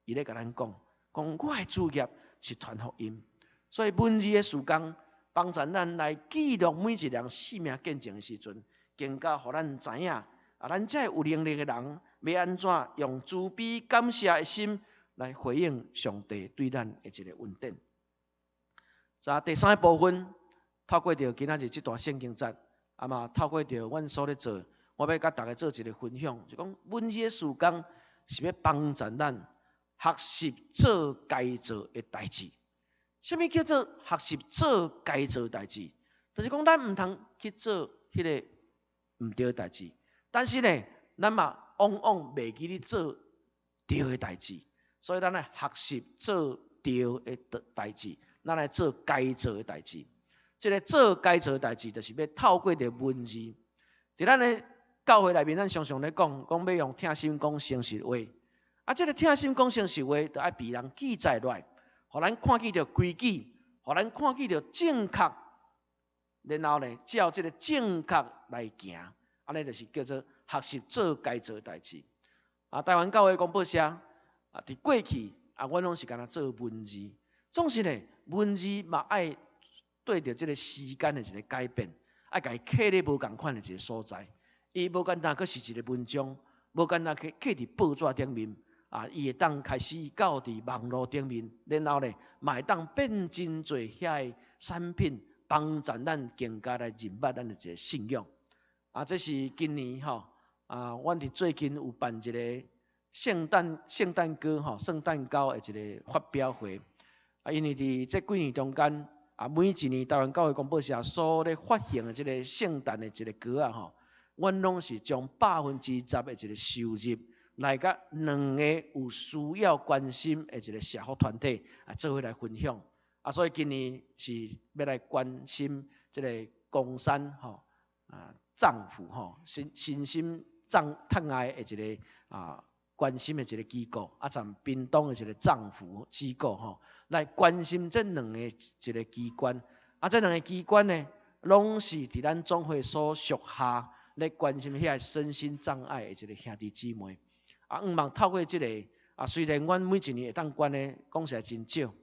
伊咧共咱講，講我的主業是傳福音。所以文字的事工幫助咱來記錄每一個人生命見證的時陣，更加予咱知影，啊，咱這有能力的人，欲按怎用慈悲感謝的心來回應上帝對咱的一個恩典。在第三個部分，透過著今仔日這段聖經節，啊嘛透過著阮所咧做，我欲佮大家做一個分享，就講文字的事工是欲幫助咱學習做該做的代誌。啥物叫做學習做該做的代誌？就是講咱毋通去做彼个毋對的代誌，但是呢，咱嘛往往袂記咧做對的代誌，所以咱愛學習做對的代誌，咱來做該做的代誌。這个做該做的代誌，就是欲透過著文字。佇咱的教會內面，咱常常咧講，講欲用疼心講誠實話。啊，這个疼心講誠實話，著愛被人記載落來，予咱看見著規矩，予咱看見著正確，然後呢，照這个正確來行，按呢就是叫做學習做該做的代誌。啊，台灣教會公報社啊，佇過去啊，阮攏是干焦做文字，總是呢，文字嘛愛對著這个時間的一個改變，愛共伊刻咧無仝款的一個所在。伊無簡單，閣是一個文章，無簡單刻刻佇報紙頂面。啊，伊會當開始到佇網路頂面，然後呢，嘛會當變真濟遐个產品，幫助咱更加來認捌咱的一個信仰。啊，這是今年吼，啊，阮佇最近有辦一個聖誕歌吼，聖誕歌的一個發表會。啊，因為佇這幾年中間，啊，每一年台灣教會公報社所咧發行的這個聖誕的一個歌仔吼，阮攏是將10%的一個收入，來佮兩個有需要關心的一個社福團體啊，做伙來分享。啊，所以今年是欲來關心這個岡山吼啊臟腑吼身心障礙的一個啊關心的一個機構，啊，參屏東的一個臟腑機構吼，來關心這兩個一個機關。啊，這兩個機關呢，攏是佇咱總會所屬下咧關心遐身心障礙的一個兄弟姊妹。啊，向望透過這個啊，雖然阮每一年會當捐的，講實在真少，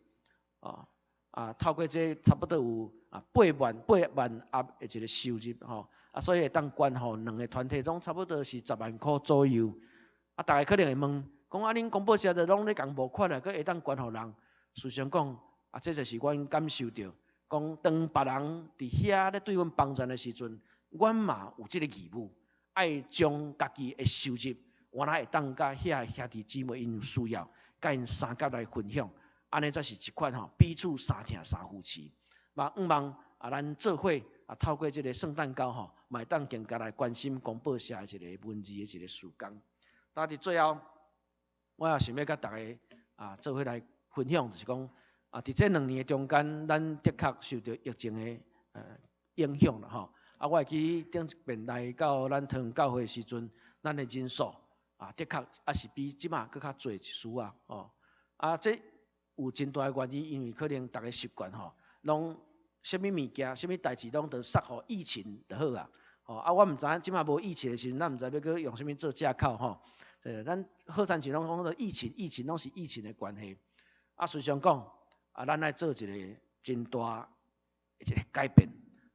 哦，啊，透過這差不多有啊8萬盒的一個收入吼，啊，所以會當捐予兩個團體，總差不多是10萬箍左右。啊，大家可能會問，講啊，恁公報社就攏咧共募款啊，閣會當捐予人？事實上講，啊，這就是阮感受著，講當別人佇遐咧對阮幫贊的時陣，阮嘛有這个義務，愛將家己的收入，原來會當佮遐兄弟姊妹𪜶有需要，佮𪜶相佮來分享，按呢才是一款吼彼此相疼相扶持。嘛，向望啊，咱做伙啊，透過這个聖誕歌吼，嘛會當更加來關心公報社的一個文字的一個事工。但佇最後，我也想欲佮大家啊做伙來分享，就是講啊，佇這兩年的中間，咱的確受著疫情的影響啦吼。啊，我會記頂一遍來到咱桃園教會的時陣，咱的人數啊，的確也是比這馬閣較濟一絲仔吼。啊，這有真大的原因，因為可能逐家習慣吼，攏啥物物件、啥物代誌攏著捒予疫情就好啊。吼啊，我毋知影這馬無疫情的時陣，咱毋知欲閣用啥物做借口吼。咱好親像攏講說疫情，疫情攏是疫情的關係。啊，事實上講，啊，咱愛做一個真大一個改變，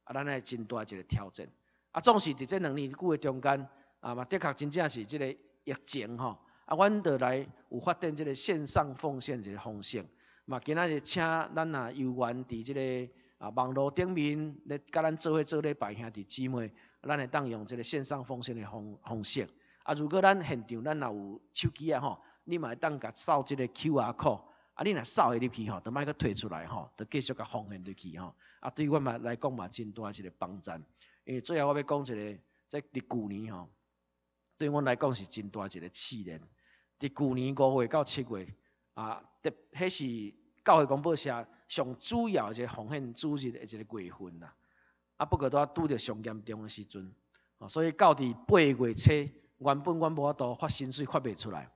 啊，咱愛真大一個挑戰。啊，總是佇這兩年久的中間，啊嘛的確真正是這個疫情吼，啊，阮就來有發展這個線上奉獻一個方式。嘛，今仔日請咱若有緣佇這個啊網路頂面咧，佮咱做伙做禮拜兄弟姊妹，咱會當用這個線上奉獻的方式。啊，如果咱現場咱若有手機仔吼，你嘛會當共掃這個 QR code，啊，你若掃會入去吼，就莫閣退出來吼，就繼續共奉獻入去吼。啊，對阮嘛來講嘛真大一個幫助。因為最後我欲講一個，這佇舊年吼，對阮來講是真大一個試煉。佇舊年5月到7月，啊，特彼是教會公報社上主要一個奉獻主日的一個月份啦。啊，不過拄拄著上嚴重的時陣，所以到佇8月初，原本阮無法度發薪水發袂出來，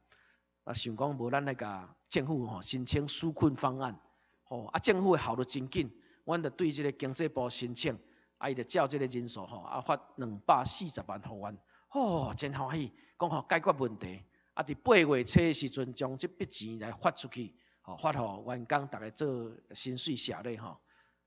啊，想講無咱來共政府吼申請紓困方案，吼啊，政府的效率真緊，阮就對這个經濟部申請，啊，伊就照這个人數吼，啊發240萬予阮，哦，真歡喜，講吼解決問題。啊，佇8月初的時陣，將這筆錢來發出去，吼發予員工逐家做薪水謝禮吼。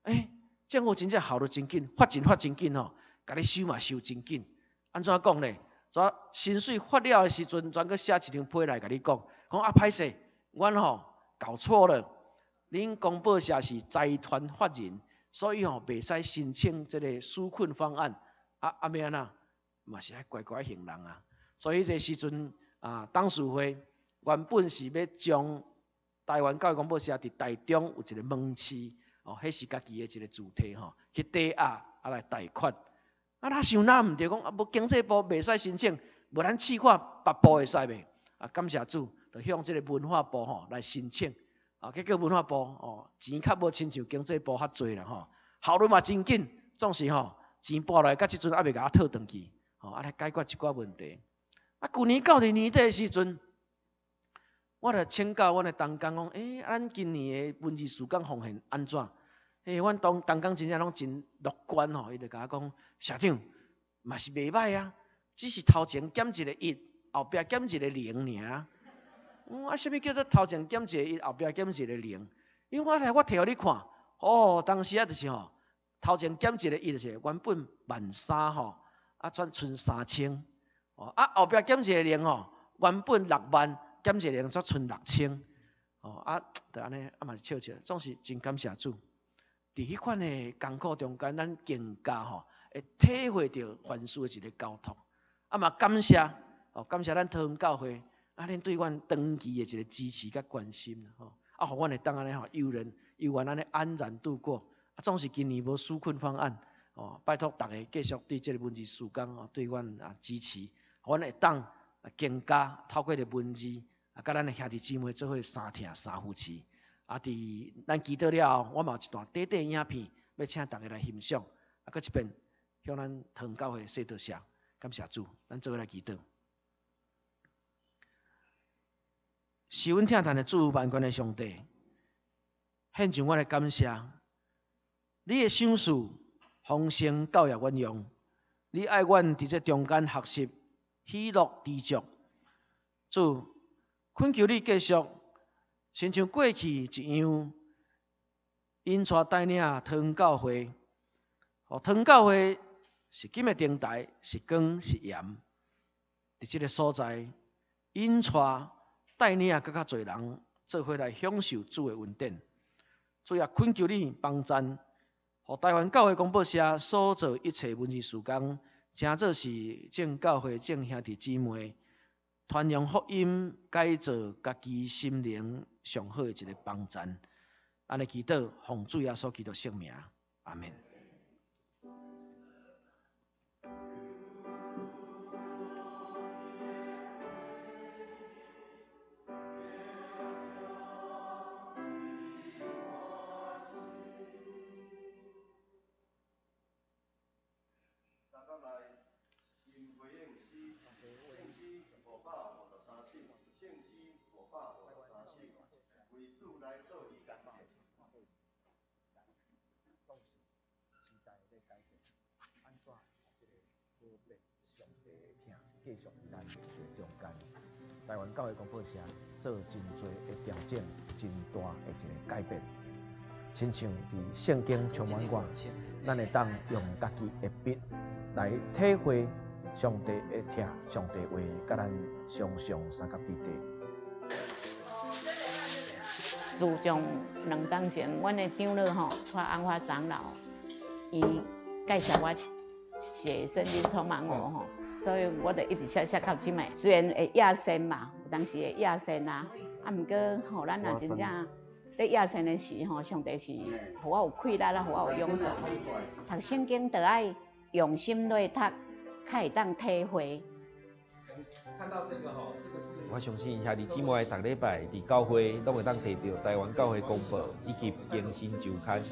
欸，政府真正效率真緊，發錢發真緊吼，共你收嘛收真緊。按怎講咧？怎薪水發了的時陣，轉閣寫一張批來共你講，講啊歹勢，阮吼搞錯了，恁公報社是財團法人，所以吼袂使申請這個紓困方案。啊啊，欲按怎？嘛是愛乖乖還人啊。所以這時陣啊，董事會原本是欲將台灣教會廣播社佇台中有一個門市，哦，彼是家己的一個主體吼，去抵押啊來貸款。啊，咱想哪毋對，講啊，無經濟部袂使申請，無咱試看別部會使袂？啊，感謝主，就向這個文化部吼來申請。啊，結果文化部哦，錢較無親像經濟部較濟啦吼，效率嘛真緊，總是吼錢撥來，到這陣猶未共我討轉去，吼啊來解決一寡問題。啊，舊年到佇年底的時陣，我就請教阮的同工講，欸，咱今年的文字事工奉獻按怎？欸，阮同同工真正攏真樂觀吼，伊就共我講，社長嘛是袂䆀啊，只是頭前減一個一，後壁減一個零爾。啊，啥物叫做頭前減一個一，後壁減一個零？因為我來我摕予你看，哦，當時啊就是吼，頭前減一個一就是原本13,000吼，啊轉賰3,000。啊，後壁減一個零吼，原本6萬減一個零，才賰6,000。哦，啊，就按呢，啊嘛是笑笑，總是真感謝主。佇彼款的艱苦中間，咱更加吼會體會著凡事的一個交託。啊嘛感謝，哦，感謝咱桃園教會，啊，恁對阮長期的一個支持佮關心，吼，啊，予阮會當按呢吼悠然悠然按呢安然度過。啊，總是今年無紓困方案，哦，拜託逐家繼續對這個文字事工哦，對阮啊支持。阮會當更加透過這個文字，啊，佮咱的兄弟姊妹做伙相疼相扶持。啊，佇咱祈禱了後，我嘛有一段短短影片，欲請逐家來欣賞。啊，閣一遍向咱桃園教會說多謝，感謝主，咱做伙來祈禱。是阮疼咱的主萬軍的上帝，獻上阮的感謝。你的賞賜豐盛教育阮用，你愛阮佇這中間學習。喜樂知足，主懇求你繼續，親像過去一樣，引帶帶領桃園教會。哦，桃園教會是金的燈台，是光是鹽。佇這個所在，引帶帶領閣較濟人做伙來享受主的恩典。主也懇求你幫贊，予台灣教會廣播社所做一切文字事工。成做是眾教會眾兄弟姊妹傳揚福音、改造家己心靈上好的一個幫贊。按呢祈禱，奉主耶穌基督聖名，阿們。繼續咱中間，台灣教會廣播社做真濟的調整，真大的一個改變。親像佇聖經充滿我，咱會當用家己的筆來體會上帝的疼，上帝話佮咱雙雙相佮對地。自從兩冬前，阮的長老吼，蔡安華長老，伊介紹我寫聖經充滿我吼，所以我就一直寫寫到這擺。雖然會壓線嘛，有當時會壓線啊，啊，毋過吼，咱若真正咧壓線的時吼，上帝是予我有氣力啦，予我有勇氣。讀聖經就愛用心來讀，較會當體會。我相信兄弟姊妹逐禮拜佇教會攏會當提著台灣教會公報以及更新週刊。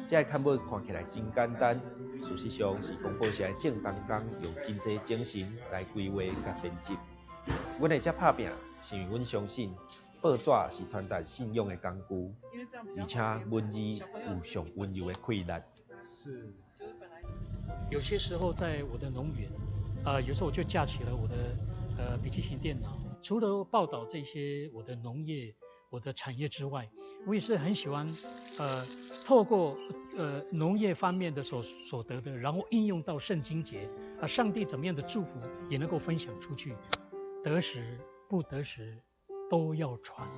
這个刊物看起來真簡單，事實上是公報社的眾同工用真濟精神來規劃佮編輯。阮會遮拍拚，是因為阮相信報紙是傳達信仰的工具，而且文字有上溫柔的氣力。是。有些時候，在我的農園。有时候我就架起了我的笔记型电脑，除了报道这些我的农业、我的产业之外，我也是很喜欢，透过农业方面的所得的，然后应用到圣经节啊，上帝怎么样的祝福也能够分享出去，得时不得时都要传。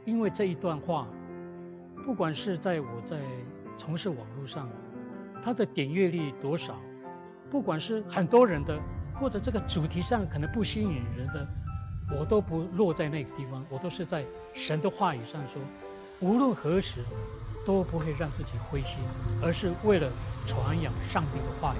因为这一段话，不管是在我在从事网络上，它的点阅率多少，不管是很多人的，或者这个主题上可能不吸引人的，我都不落在那个地方，我都是在神的话语上说，无论何时都不会让自己灰心，而是为了传扬上帝的话语。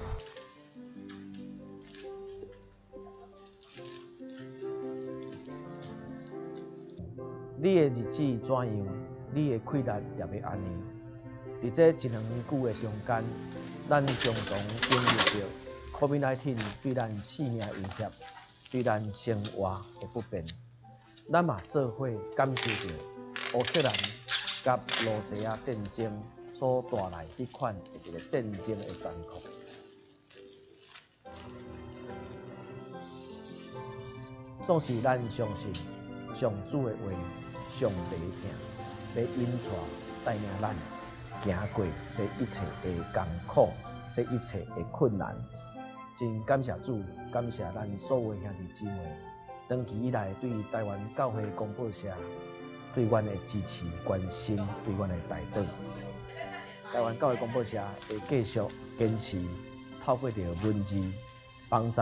你的日子怎样，你的气力也欲按呢。伫这一两年久的中间，咱常常经历著 COVID-19 对咱性命威胁，对咱生活的不便。咱嘛做伙感受著乌克兰佮罗西亚战争所带来彼款的一个战争的残酷。总是咱相信上主的话上袂疼，欲引带带领咱行过这一切的艰苦，这一切的困难。真感谢主，感谢咱所有兄弟姊妹，长期以来对台湾教会广播社对阮的支持、关心，对阮的代祷。台湾教会广播社会继续坚持透过著文字帮助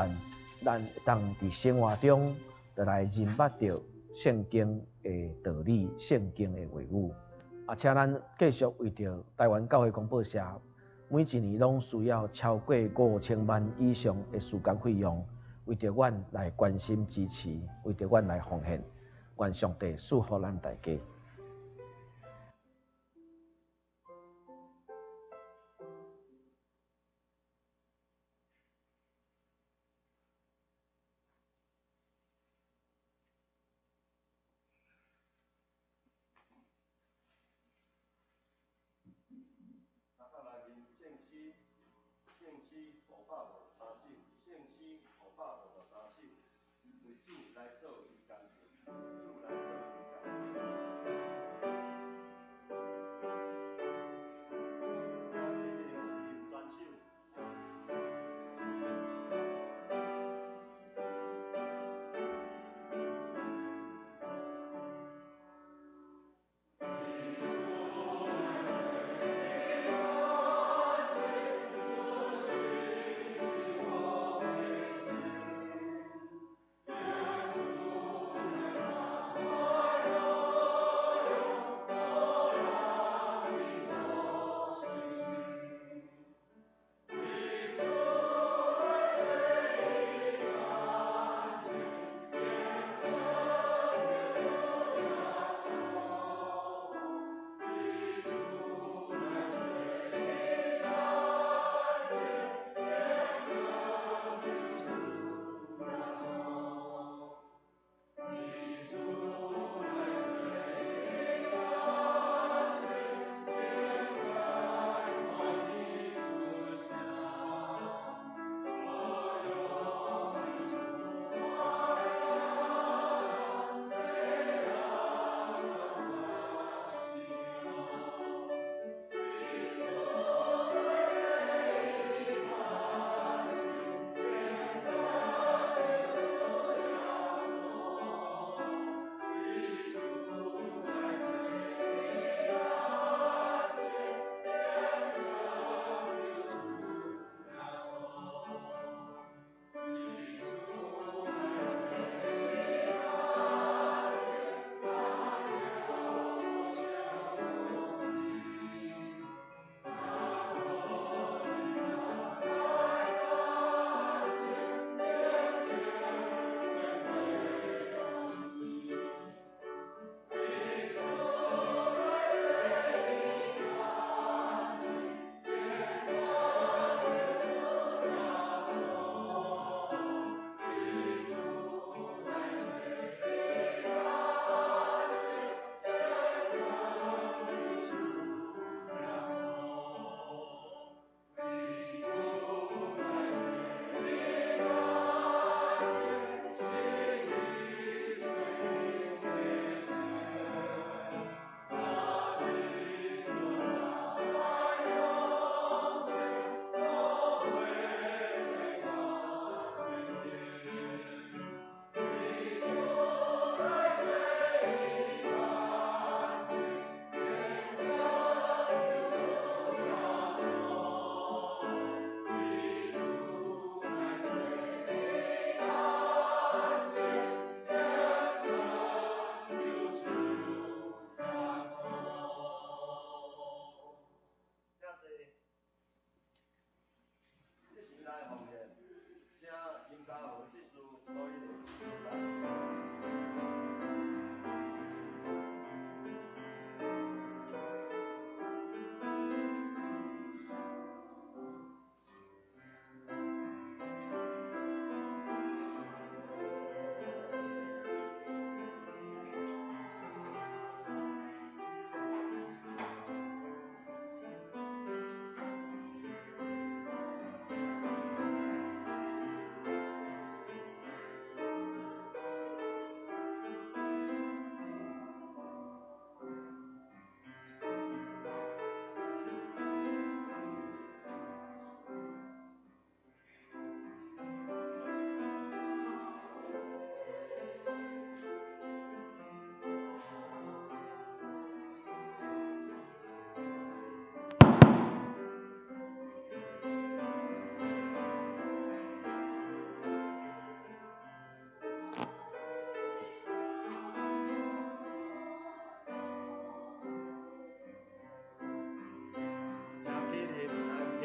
咱会当伫生活中就来认捌著圣经的道理、圣经的话语。啊，请咱继续为著台湾教会广播社每一年拢需要超过5000万以上的事工费用，为著阮来关心支持，为著阮来奉献，愿上帝赐福咱大家。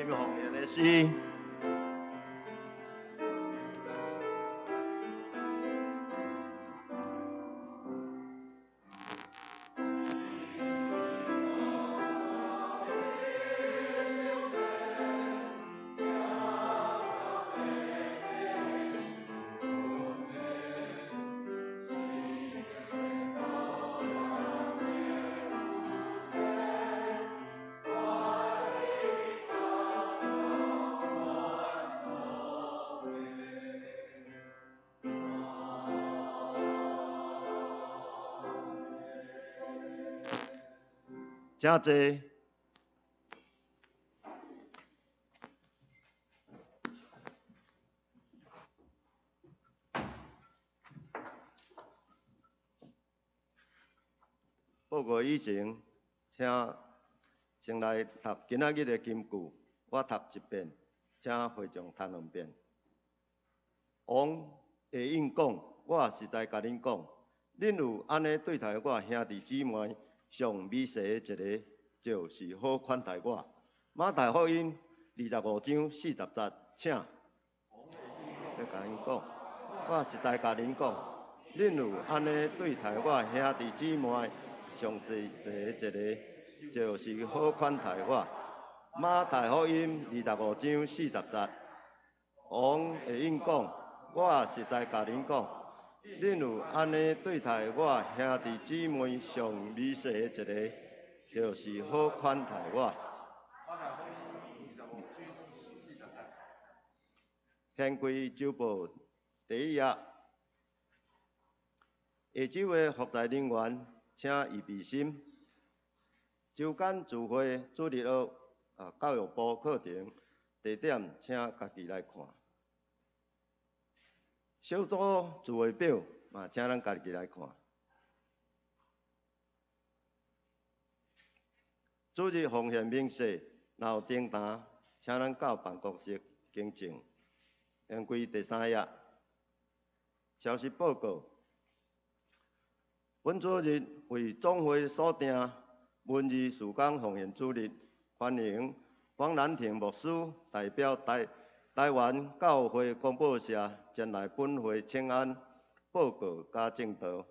心奉獻的詩。請坐。報告以前，請先來讀今仔日的金句，我讀一遍，請會眾讀兩遍。王會應講：我實在共恁講，恁有按呢對待我兄弟姊妹上微細的一个，就是好款待我。馬太福音25章40節，請。我共𪜶講，我實在共恁講，恁有按呢對待我兄弟姊妹上細細的一个，就是好款待我。馬太福音25章40節，王會應講，我實在共恁講，恁有按呢對待我兄弟姊妹上微細的一个，就是好款待我。天规周报第一页，下周的服侍人员，请预备心。周间聚会主日学啊，教育部课程地点，请家己来看。小组聚会表嘛，请咱家己来看。主日奉献明细，若有订单，请咱到办公室更正。言归第三页，消息报告。本主日为总会所定文字事工奉献主日，欢迎黄兰亭牧师代表台湾教会广播社前来本会请安报告佮证道。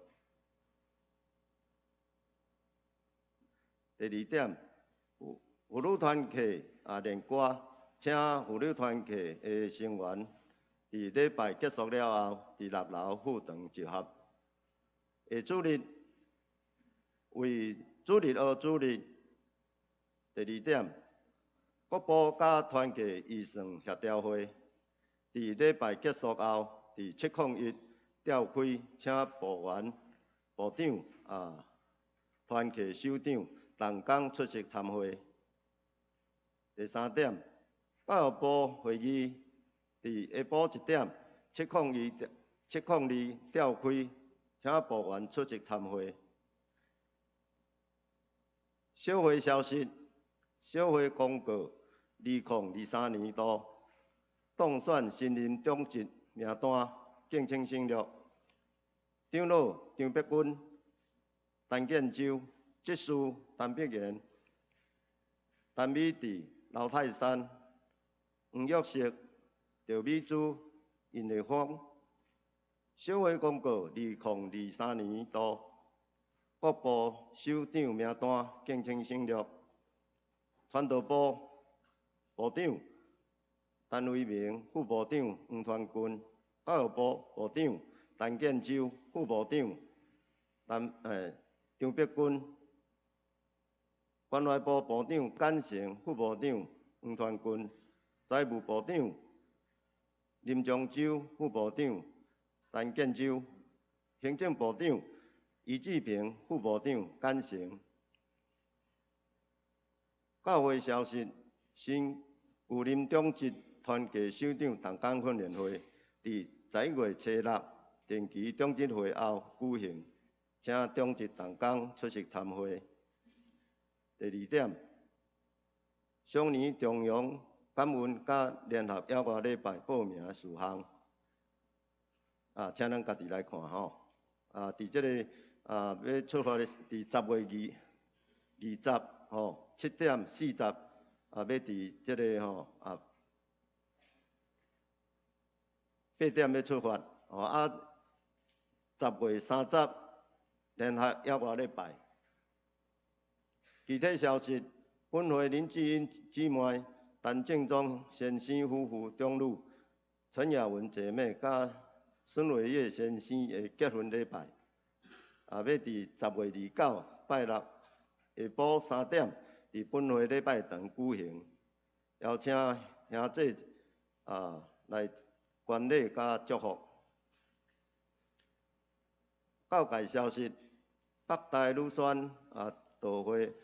第二点，妇女团契啊练歌，请妇女团契的成员伫礼拜结束了后，伫六楼副堂集合。下主日为主日学主日。第二点，国部佮团契预算协调会，伫礼拜结束后，伫701召开，请部员、部长啊、团契首长同工出席参会。第三点，教育部会议伫下晡1点，702召开，请部员出席参会。小会消息，小会公告，2023年度当选新任长执名单，敬请省略。长老张碧君、陈建州、执事陈碧贤、陈美智、刘泰山、黄玉石、赵美珠、尹丽芳。小会公告，2023年度各部首长名单，敬请省略。传道部部长陈为民副部长黄传军，教育部部长陈建州副部长张碧君，关怀部部长简成副部长黄传军，财务部长林漳洲副部长陈建州，行政部长余志平副部长简成。教会消息，新旧林长执团契首长同工训练会，伫11月初6定期长执会后举行，请长执同工出席参会。第二点，双年重阳感恩佮联合野外礼拜报名事项，啊，请咱家己来看吼。啊，伫这个啊欲出发的，伫10月20吼，7点40，啊，欲佇這个吼啊8點欲出發，吼啊10月30聯合野外禮拜。具體消息，本會林志英姊妹、陳正宗先生夫婦長女陳雅文姐妹佮孫偉業先生的結婚禮拜，啊，欲佇10月29拜六下晡3點，佇本會禮拜堂舉行，邀請兄姊啊來觀禮佮祝福。教界消息，北台女宣啊道會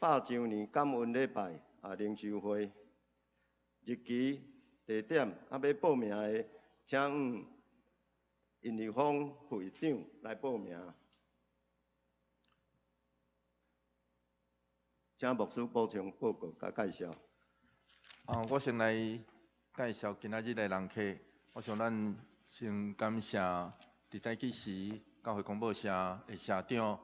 100週年感恩禮拜啊靈修會，日期、地點啊，欲報名的，請向尹立峰會長來報名。請牧師補充報告佮介紹。啊，我先來介紹今仔日的人客。我想咱先感謝佇早起時教會廣播社的社長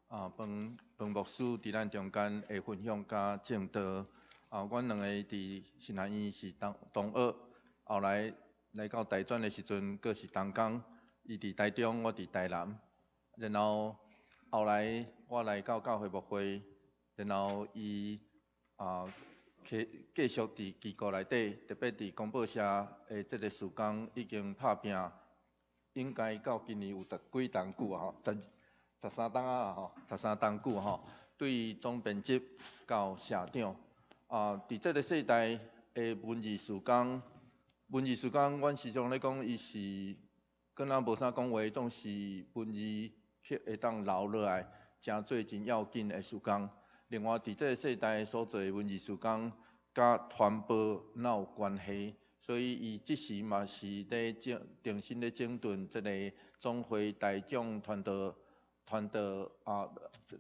啊，彭彭牧師佇咱中間的分享佮證道。啊，阮兩个佇神學院是同同學，後來來到大專的時陣，閣是同工。伊佇台中，我佇台南。然後後來我來到教會牧會，然後伊啊，繼繼續佇機構內底，特別佇廣播社的這个事工已經拍拚，應該到今年有十幾冬久啊，吼，十13冬啊吼，13冬久吼，對總編輯到社長啊，佇這个世代的文字事工，文字事工，阮時常咧講，伊是敢若無啥講話，總是文字去會當留落來，誠做真要緊的事工。另外，佇這个世代所做的文字事工，佮傳播哪有關係？所以，伊這時嘛是咧整重新咧整頓這个總會大眾傳道傳道啊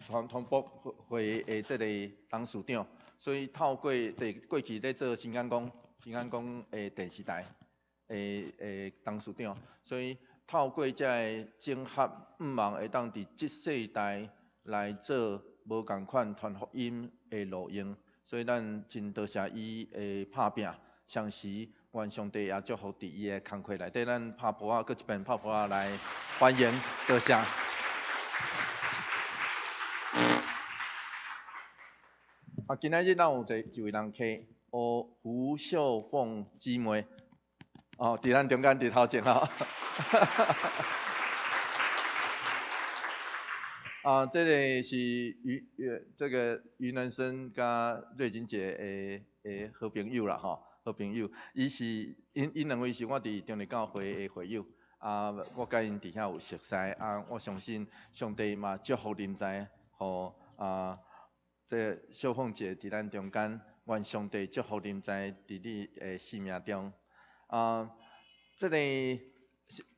傳傳播會的這个董事長。所以透過佇過去咧做新安宮新安宮的電視台的的董事長，所以透過這个整合，毋望會當佇這世代來做無仝款傳福音的路用，所以咱真多謝伊的拍拚，同時願上帝也祝福佇伊的工課內底，咱拍噗仔，閣一遍拍噗仔來歡迎，多謝。啊，今仔日咱有一一位人客，哦，胡秀鳳姊妹，哦，佇咱中間佇頭前吼。啊，這个是余，這个余南生佮瑞金姐的的好朋友啦，吼，好朋友。伊是，𪜶𪜶兩位是我佇中壢教會的會友。啊，我佮𪜶佇遐有熟似，啊，我相信上帝嘛祝福臨在，予啊，這个秀鳳姐佇咱中間，願上帝祝福臨在佇你的生命中。啊，這个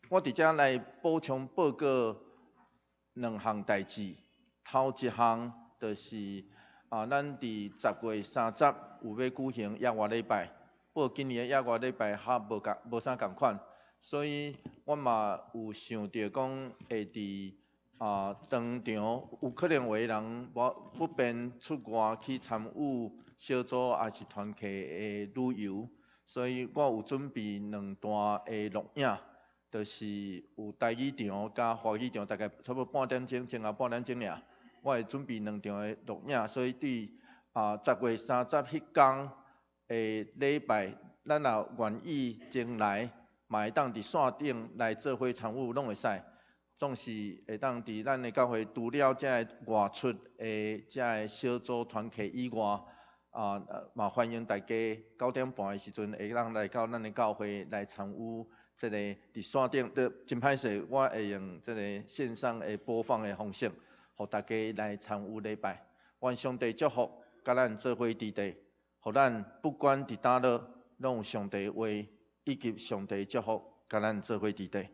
我佇遮來補充報告兩項代誌，頭一項就是啊，咱佇10月30有欲舉行野外禮拜，不過今年的野外禮拜較無仝無啥仝款，所以我嘛有想著講會佇啊當場有可能有的人無不便出外去參與小組抑是團契的旅遊，所以我有準備兩段的錄影。就是有台語場佮華語場，大概差不多半點鐘，前後半點鐘爾。我會準備兩場的錄影，所以對啊10月30彼工的禮拜，咱若願意前來，嘛會當佇線頂來做伙參與，攏會使。總是會當佇咱的教會，除了這个外出的這个小組團契以外，啊，嘛歡迎大家9點半的時陣會當來到咱的教會來參與。這个佇線頂，都真歹勢，我會用這个線上的播放的方式，予大家來參與禮拜。願上帝祝福，佮咱做伙佇地，予咱不管佇佗落，攏有上帝話，以及上帝祝福，佮咱做伙佇地。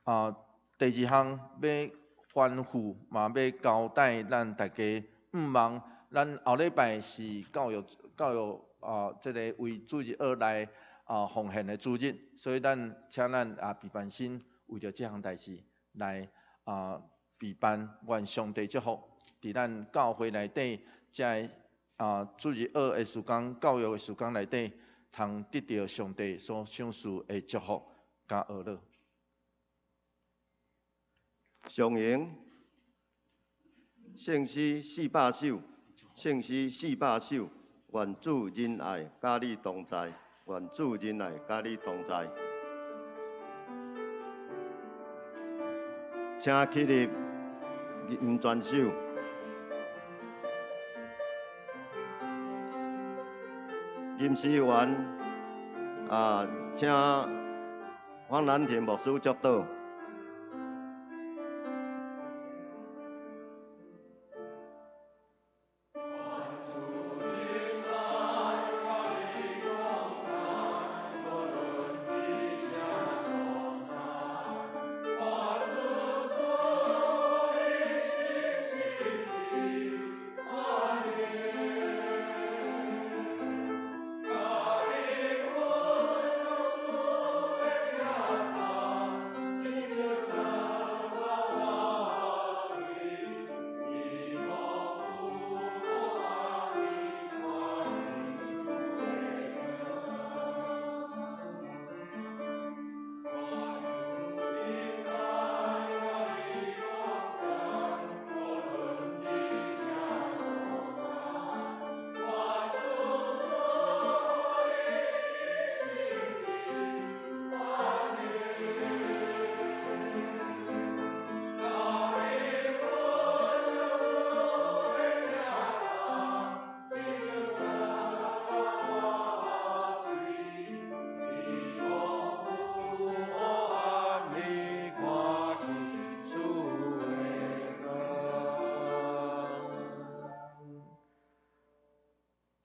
啊，第二項欲吩咐，嘛欲交代咱大家，毋望咱後禮拜是教育教育啊，這个為主日學來啊奉獻的主日，所以咱請咱啊備辦心，為著這項代誌來啊備辦，願上帝祝福，佇咱教會內底，這个主日学的时间、教育的时间内底，通得著上帝所赏赐的祝福佮呵咾。上行圣诗400首，圣诗400首，愿主仁爱佮你同在，愿主仁爱佮你同在。请起立，吟全首。吟诗员请方南田牧师祝祷。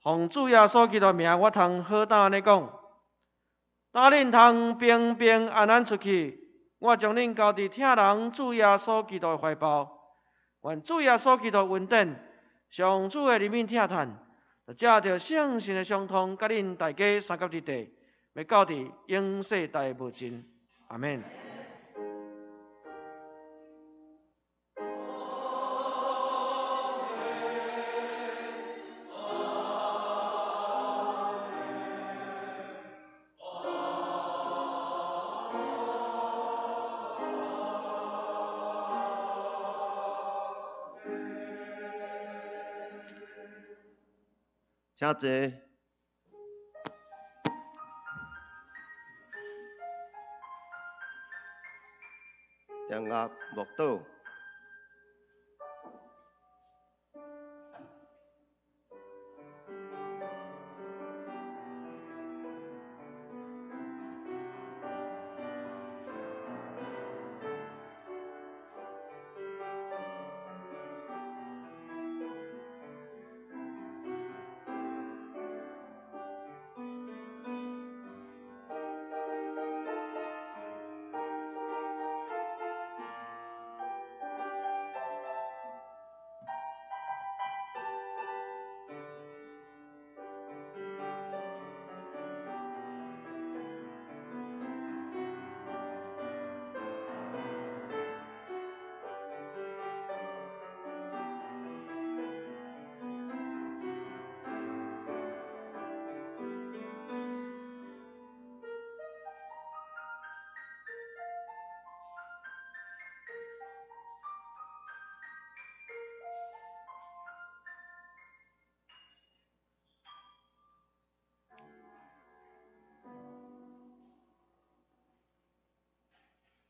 奉主耶稣基督名，我通好胆按呢讲：当恁通平平安安出去，我将恁交伫疼人主耶稣基督的怀抱。愿主耶稣基督恩典，上主的怜悯疼叹，就藉著圣神的相通，佮恁大家相佮伫地，欲到伫永世代无尽。阿们。请坐。点乐默祷。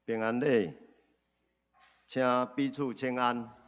平安礼，请彼此请安。